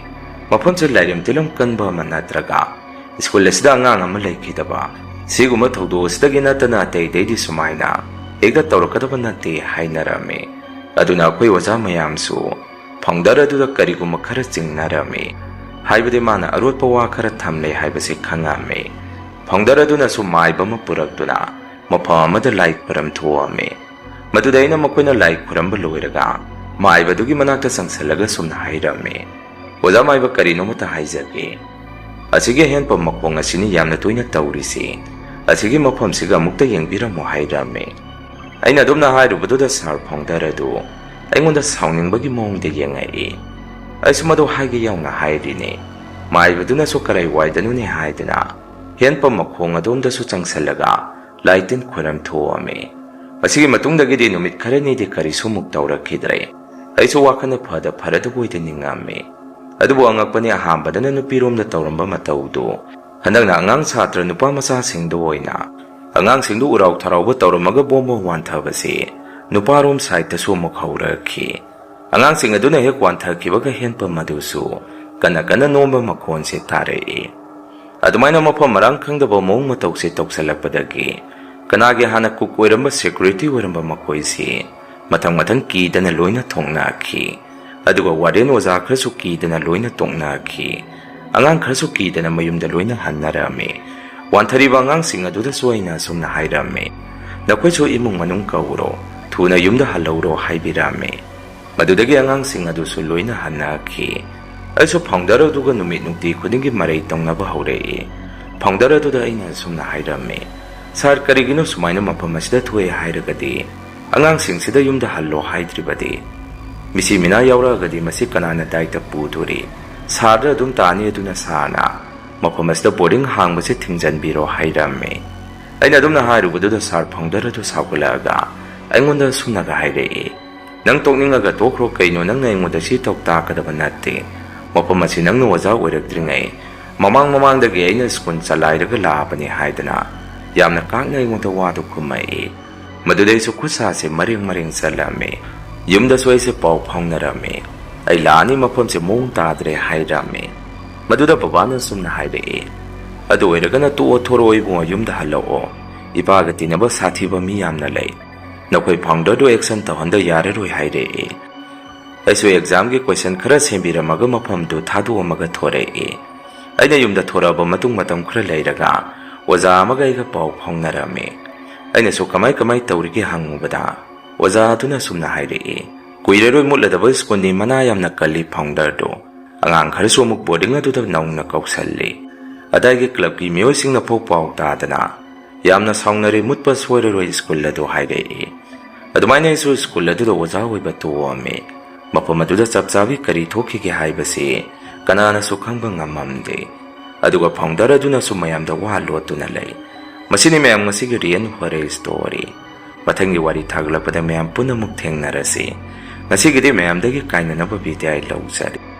ꯃꯐꯝꯁꯦ ꯂꯥꯏꯔꯦꯝ ꯇꯤꯂꯝ ꯀꯟꯕ ꯑꯃ ꯅꯠꯇ꯭ꯔꯒ ꯁ꯭ꯀꯨꯜ ꯑꯁꯤꯗ ꯑꯉꯥꯡ ꯑꯃ ꯂꯩꯈꯤꯗꯕ, ꯁꯤꯒꯨꯝꯕ ꯊꯧꯗꯣꯛ ꯑꯁꯤꯗꯒꯤ ꯅꯠꯇꯅ ꯑꯇꯩ ꯑꯇꯩꯗꯤ ꯁꯨꯃꯥꯏꯅ ꯍꯦꯛꯇ ꯇꯧꯔꯛꯀꯗꯕ ꯅꯠꯇꯦ" ꯍꯥꯏꯅꯔꯝꯃꯤ꯫ ꯑꯗꯨꯅ ꯑꯩꯈꯣꯏ ꯑꯣꯖꯥ ꯃꯌꯥꯝꯁꯨ founder ꯑꯗꯨꯗ ꯀꯔꯤꯒꯨꯝꯕ ꯈꯔ ꯆꯤꯡꯅꯔꯝꯃꯤ꯫ ꯍꯥꯏꯕꯗꯤ ꯃꯥꯅ ꯑꯔꯣꯠꯄ ꯋꯥ ꯈꯔ ꯊꯝꯂꯦ ꯍꯥꯏꯕꯁꯤ ꯈꯪꯉꯝꯃꯤ꯫ Founder ꯑꯗꯨꯅꯁꯨ ꯃꯥꯏꯕ ꯑꯃ ꯄꯨꯔꯛꯇꯨꯅ ꯃꯐꯝ ꯑꯃꯗ ꯂꯥꯏ ꯈꯨꯔꯝ ꯊꯣꯛꯑꯝꯃꯤ꯫ ꯃꯗꯨꯗ ꯑꯩꯅ ꯃꯈꯣꯏꯅ ꯂꯥꯏ ꯈꯨꯔꯝꯕ ꯂꯣꯏꯔꯒ ꯃꯥꯏꯕꯗꯨꯒꯤ ꯃꯅꯥꯛꯇ ꯆꯪꯁꯤꯜꯂꯒ ꯁꯨꯝꯅ ꯍꯥꯏꯔꯝꯃꯤ, "ꯑꯣꯖꯥ ꯃꯥꯏꯕ, ꯀꯔꯤꯅꯣꯃꯇ ꯍꯥꯏꯖꯒꯦ꯫ ꯑꯁꯤꯒꯤ ꯍꯦꯟꯄꯝ ꯃꯈꯣꯡ ꯑꯁꯤꯅꯤ ꯌꯥꯝꯅ ꯇꯣꯏꯅ ꯇꯧꯔꯤꯁꯤ꯫ ꯑꯁꯤꯒꯤ ꯃꯐꯝꯁꯤꯒ ꯑꯃꯨꯛꯇ ꯌꯦꯡꯕꯤꯔꯝꯃꯨ" ꯍꯥꯏꯔꯝꯃꯤ꯫ ꯑꯩꯅ ꯑꯗꯨꯝꯅ ꯍꯥꯏꯔꯨꯕꯗꯨꯗ ꯁꯥꯔ ꯐꯥꯎꯟꯗꯔ ꯑꯗꯨ ꯑꯩꯉꯣꯟꯗ ꯁꯥꯎꯅꯤꯡꯕꯒꯤ ꯃꯑꯣꯡꯗ ꯌꯦꯡꯉꯛꯏ꯫ ꯑꯩꯁꯨ ꯃꯗꯨ ꯍꯥꯏꯒꯦ ꯌꯥꯎꯅ ꯍꯥꯏꯔꯤꯅꯤ꯫ ꯃꯥꯏꯕꯗꯨꯅꯁꯨ ꯀꯔꯥꯏ ꯋꯥꯏꯗꯅꯣꯅꯦ ꯍꯥꯏꯗꯨꯅ ꯍꯦꯟꯄꯝ ꯃꯈꯣꯡ ꯑꯗꯣꯝꯗꯁꯨ ꯆꯪꯁꯤꯜꯂꯒ ꯂꯥꯏ ꯇꯤꯟ ꯈꯣꯏꯔꯝ ꯊꯣꯛꯑꯝꯃꯤ꯫ ꯃꯁꯤꯒꯤ ꯃꯇꯨꯡꯗꯒꯤꯗꯤ ꯅꯨꯃꯤꯠ ꯈꯔꯅꯤꯗꯤ ꯀꯔꯤꯁꯨ ꯑꯃꯨꯛ ꯇꯧꯔꯛꯈꯤꯗ꯭ꯔꯦ꯫ ꯑꯩꯁꯨ ꯋꯥꯈꯜꯅ ꯐꯗ ꯐꯔꯗꯕꯣꯏꯗ ꯅꯤꯡꯉꯝꯃꯤ꯫ ꯑꯗꯨꯕꯨ ꯑꯉꯛꯄꯅꯤ, ꯑꯍꯥꯟꯕꯗꯅ ꯅꯨꯄꯤꯔꯣꯝꯗ ꯇꯧꯔꯝꯕ ꯃꯇꯧꯗꯨ ꯍꯟꯗꯛꯅ ꯑꯉꯥꯡ ꯁꯥꯇ꯭ꯔ ꯅꯨꯄꯥ ꯃꯆꯥꯁꯤꯡꯗ ꯑꯣꯏꯅ ꯑꯉꯥꯡꯁꯤꯡꯗꯨ ꯎꯔꯥꯎ ꯊꯔꯥꯎꯕ ꯇꯧꯔꯝꯃꯒ ꯕꯣꯝꯕ ꯋꯥꯟꯊꯕꯁꯤ ꯅꯨꯄꯥꯔꯣꯝ ꯁꯥꯏꯠꯇꯁꯨ ꯑꯃꯨꯛ ꯍꯧꯔꯛꯈꯤ꯫ ꯑꯉꯥꯡꯁꯤꯡ ꯑꯗꯨꯅ ꯍꯦꯛ ꯋꯥꯟꯊꯈꯤꯕꯒ ꯍꯦꯟꯄꯝ ꯑꯗꯨꯁꯨ ꯀꯟꯅ ꯀꯟꯅ ꯅꯣꯝꯕ ꯃꯈꯣꯟꯁꯦ ꯇꯥꯔꯛꯏ꯫ ꯑꯗꯨꯃꯥꯏꯅ ꯃꯐꯝ ꯃꯔꯥꯡ ꯈꯪꯗꯕ ꯃꯑꯣꯡ ꯃꯇꯧꯁꯦ ꯇꯧꯁꯜꯂꯛꯄꯗꯒꯤ ꯀꯅꯥꯒꯤ ꯍꯥꯟꯅ ꯀꯨꯛ ꯑꯣꯏꯔꯝꯕ, ꯁꯦꯀ꯭ꯌꯨꯔꯤꯇꯤ ꯑꯣꯏꯔꯝꯕ ꯃꯈꯣꯏꯁꯤ ꯃꯊꯪ ꯃꯊꯪ ꯀꯤꯗꯅ ꯂꯣꯏꯅ ꯊꯣꯛꯅꯈꯤ꯫ ꯑꯗꯨꯒ ꯋꯥꯔꯗꯦꯟ ꯑꯣꯖꯥ ꯈꯔꯁꯨ ꯀꯤꯗꯅ ꯂꯣꯏꯅ ꯇꯣꯛꯅꯈꯤ꯫ ꯑꯉꯥꯡ ꯈꯔꯁꯨ ꯀꯤꯗꯅ ꯃꯌꯨꯝꯗ ꯂꯣꯏꯅ ꯍꯟꯅꯔꯝꯃꯤ꯫ ꯋꯥꯟꯊꯔꯤꯕ ꯑꯉꯥꯡꯁꯤꯡ ꯑꯗꯨꯗꯁꯨ ꯑꯩꯅ ꯑꯁꯨꯝꯅ ꯍꯥꯏꯔꯝꯃꯤ, "ꯅꯈꯣꯏꯁꯨ ꯏꯃꯨꯡ ꯃꯅꯨꯡ ꯀꯧꯔꯣ, ꯊꯨꯅ ꯌꯨꯝꯗ ꯍꯜꯍꯧꯔꯣ" ꯍꯥꯏꯕꯤꯔꯝꯃꯤ꯫ ꯃꯗꯨꯗꯒꯤ ꯑꯉꯥꯡꯁꯤꯡ ꯑꯗꯨꯁꯨ ꯂꯣꯏꯅ ꯍꯟꯅꯈꯤ꯫ ꯑꯩꯁꯨ ꯐꯥꯎꯟꯗꯔ ꯑꯗꯨꯒ ꯅꯨꯃꯤꯠ ꯅꯨꯡꯇꯤ ꯈꯨꯗꯤꯡꯒꯤ ꯃꯔꯩ ꯇꯧꯅꯕ ꯍꯧꯔꯛꯏ꯫ ꯐꯥꯎꯟꯗꯔ ꯑꯗꯨꯗ ꯑꯩꯅ ꯑꯁꯨꯝꯅ ꯍꯥꯏꯔꯝꯃꯤ, "ꯁꯥꯔ, ꯀꯔꯤꯒꯤꯅꯣ ꯁꯨꯃꯥꯏꯅ ꯃꯐꯝ ꯑꯁꯤꯗ ꯊꯣꯛꯑꯦ ꯍꯥꯏꯔꯒꯗꯤ ꯑꯉꯥꯡꯁꯤꯡꯁꯤꯗ ꯌꯨꯝꯗ ꯍꯜꯂꯣ ꯍꯥꯏꯗ꯭ꯔꯤꯕꯗꯤ? ꯃꯤꯁꯤ ꯃꯤꯅꯥ ꯌꯥꯎꯔꯛꯑꯒꯗꯤ ꯃꯁꯤ ꯀꯅꯥꯅ ꯗꯥꯏꯇ ꯄꯨꯗꯣꯔꯤ? ꯁꯥꯔꯗ ꯑꯗꯨꯝ ꯇꯥꯅꯤ, ꯑꯗꯨꯅ ꯁꯥꯔꯅ ꯃꯐꯝ ꯑꯁꯤꯗ ꯕꯣꯔꯗꯤꯡ ꯍꯥꯡꯕꯁꯦ ꯊꯤꯡꯖꯤꯟꯕꯤꯔꯣ" ꯍꯥꯏꯔꯝꯃꯤ꯫ ꯑꯩꯅ ꯑꯗꯨꯝꯅ ꯍꯥꯏꯔꯨꯕꯗꯨꯗ ꯁꯥꯔ ꯐꯥꯎꯟꯗꯔ ꯑꯗꯨ ꯁꯥꯎꯒꯠꯂꯛꯑꯒ ꯑꯩꯉꯣꯟꯗ ꯑꯁꯨꯝꯅꯒ ꯍꯥꯏꯔꯛꯏ, "ꯅꯪ ꯇꯣꯛꯅꯤꯡꯉꯒ ꯇꯣꯛꯈ꯭ꯔꯣ ꯀꯩꯅꯣ, ꯅꯪꯅ ꯑꯩꯉꯣꯟꯗ ꯁꯤ ꯇꯧ ꯇꯥꯛꯀꯗꯕ ꯅꯠꯇꯦ꯫ ꯃꯐꯝ ꯑꯁꯤ ꯅꯪꯅ ꯑꯣꯖꯥ ꯑꯣꯏꯔꯛꯇ꯭ꯔꯤꯉꯩ ꯃꯃꯥꯡ ꯃꯃꯥꯡꯗꯒꯤ ꯑꯩꯅ ꯁ꯭ꯀꯨꯜ ꯆꯂꯥꯏꯔꯒ ꯂꯥꯛꯑꯕꯅꯤ" ꯍꯥꯏꯗꯅ ꯌꯥꯝꯅ ꯀꯥꯛꯅ ꯑꯩꯉꯣꯟꯗ ꯋꯥꯗꯨ ꯈꯨꯝꯃꯛꯏ꯫ ꯃꯗꯨꯗꯩꯁꯨ ꯈꯨꯠꯁꯥꯁꯦ ꯃꯔꯦꯡ ꯃꯔꯦꯡ ꯆꯠꯂꯝꯃꯤ꯫ ꯌꯨꯝꯗꯁꯨ ꯑꯩꯁꯦ ꯄꯥꯎ ꯐꯥꯎꯅꯔꯝꯃꯤ꯫ "ꯑꯩ ꯂꯥꯛꯑꯅꯤ, ꯃꯐꯝꯁꯦ ꯃꯑꯣꯡ ꯇꯥꯗ꯭ꯔꯦ" ꯍꯥꯏꯔꯝꯃꯤ꯫ ꯃꯗꯨꯗ ꯕꯕꯥꯅ ꯁꯨꯝꯅ ꯍꯥꯏꯔꯛꯏ, "ꯑꯗꯨ ꯑꯣꯏꯔꯒꯅ ꯇꯣꯛꯑꯣ, ꯊꯣꯔꯛꯑꯣ ꯏꯕꯨꯡꯉꯣ, ꯌꯨꯝꯗ ꯍꯜꯂꯛꯑꯣ꯫ ꯏꯄꯥꯒ ꯇꯤꯟꯅꯕ ꯁꯥꯊꯤꯕ ꯃꯤ ꯌꯥꯝꯅ ꯂꯩ꯫ "ꯅꯈꯣꯏ founderꯗꯨ action ꯇꯧꯍꯟꯗ ꯌꯥꯔꯔꯣꯏ" ꯍꯥꯏꯔꯛꯏ꯫ ꯑꯩꯁꯨ examꯒꯤ question ꯈꯔ ꯁꯦꯝꯕꯤꯔꯝꯃꯒ ꯃꯐꯝꯗꯨ ꯊꯥꯗꯣꯛꯑꯝꯃꯒ ꯊꯣꯔꯛꯏ꯫ ꯑꯩꯅ ꯌꯨꯝꯗ ꯊꯣꯔꯛꯑꯕ ꯃꯇꯨꯡ ꯃꯇꯝ ꯈꯔ ꯂꯩꯔꯒ ꯑꯣꯖꯥ ꯑꯃꯒ ꯑꯩꯒ ꯄꯥꯎ ꯐꯥꯎꯅꯔꯝꯃꯤ꯫ ꯑꯩꯅꯁꯨ "ꯀꯃꯥꯏ ꯀꯃꯥꯏ ꯇꯧꯔꯤꯒꯦ?" ꯍꯪꯉꯨꯕꯗ ꯑꯣꯖꯥ ꯑꯗꯨꯅ ꯑꯁꯨꯝꯅ ꯍꯥꯏꯔꯛꯏ, "ꯀꯨꯏꯔꯔꯣꯏ ꯃꯨꯠꯂꯗꯕ ꯁ꯭ꯀꯨꯜꯅꯤ, ꯃꯅꯥ ꯌꯥꯝꯅ ꯀꯜꯂꯤ founderꯗꯨ꯫ ꯑꯉꯥꯡ ꯈꯔꯁꯨ ꯑꯃꯨꯛ boarding ꯑꯗꯨꯗ ꯅꯧꯅ ꯀꯧꯁꯜꯂꯤ꯫ ꯑꯗꯥꯏꯒꯤ clubꯀꯤ ꯃꯤꯑꯣꯏꯁꯤꯡꯅ ꯐꯥꯎ ꯄꯥꯎ ꯇꯥꯗꯅ ꯌꯥꯝꯅ ꯁꯥꯎꯅꯔꯦ, ꯃꯨꯠꯄ ꯁꯣꯏꯔꯔꯣꯏ ꯁ꯭ꯀꯨꯜ ꯑꯗꯨ" ꯍꯥꯏꯔꯛꯏ꯫ ꯑꯗꯨꯃꯥꯏꯅ ꯑꯩꯁꯨ ꯁ꯭ꯀꯨꯜ ꯑꯗꯨꯗ ꯑꯣꯖꯥ ꯑꯣꯏꯕ ꯇꯣꯛꯑꯝꯃꯤ꯫ ꯃꯐꯝ ꯑꯗꯨꯗ ꯆꯞ ꯆꯥꯕꯤ ꯀꯔꯤ ꯊꯣꯛꯈꯤꯒꯦ ꯍꯥꯏꯕꯁꯤ ꯀꯅꯥꯅꯁꯨ ꯈꯪꯕ ꯉꯝꯃꯝꯗꯦ꯫ ꯑꯗꯨꯒ founder ꯑꯗꯨꯅꯁꯨ ꯃꯌꯥꯝꯗ ꯋꯥ ꯂꯣꯠꯇꯨꯅ ꯂꯩ꯫ ꯃꯁꯤꯅꯤ ꯃꯌꯥꯝ ꯉꯁꯤꯒꯤ real horror story꯫ ꯃꯊꯪꯒꯤ ꯋꯥꯔꯤ ꯊꯥꯒꯠꯂꯛꯄꯗ ꯃꯌꯥꯝ ꯄꯨꯟꯅ ꯑꯃꯨꯛ ꯊꯦꯡꯅꯔꯁꯤ꯫ ꯉꯁꯤꯒꯤꯗꯤ ꯃꯌꯥꯝꯗꯒꯤ ꯀꯥꯏꯅꯅꯕ ꯕꯤꯗꯥꯏ ꯂꯧꯖꯔꯤ꯫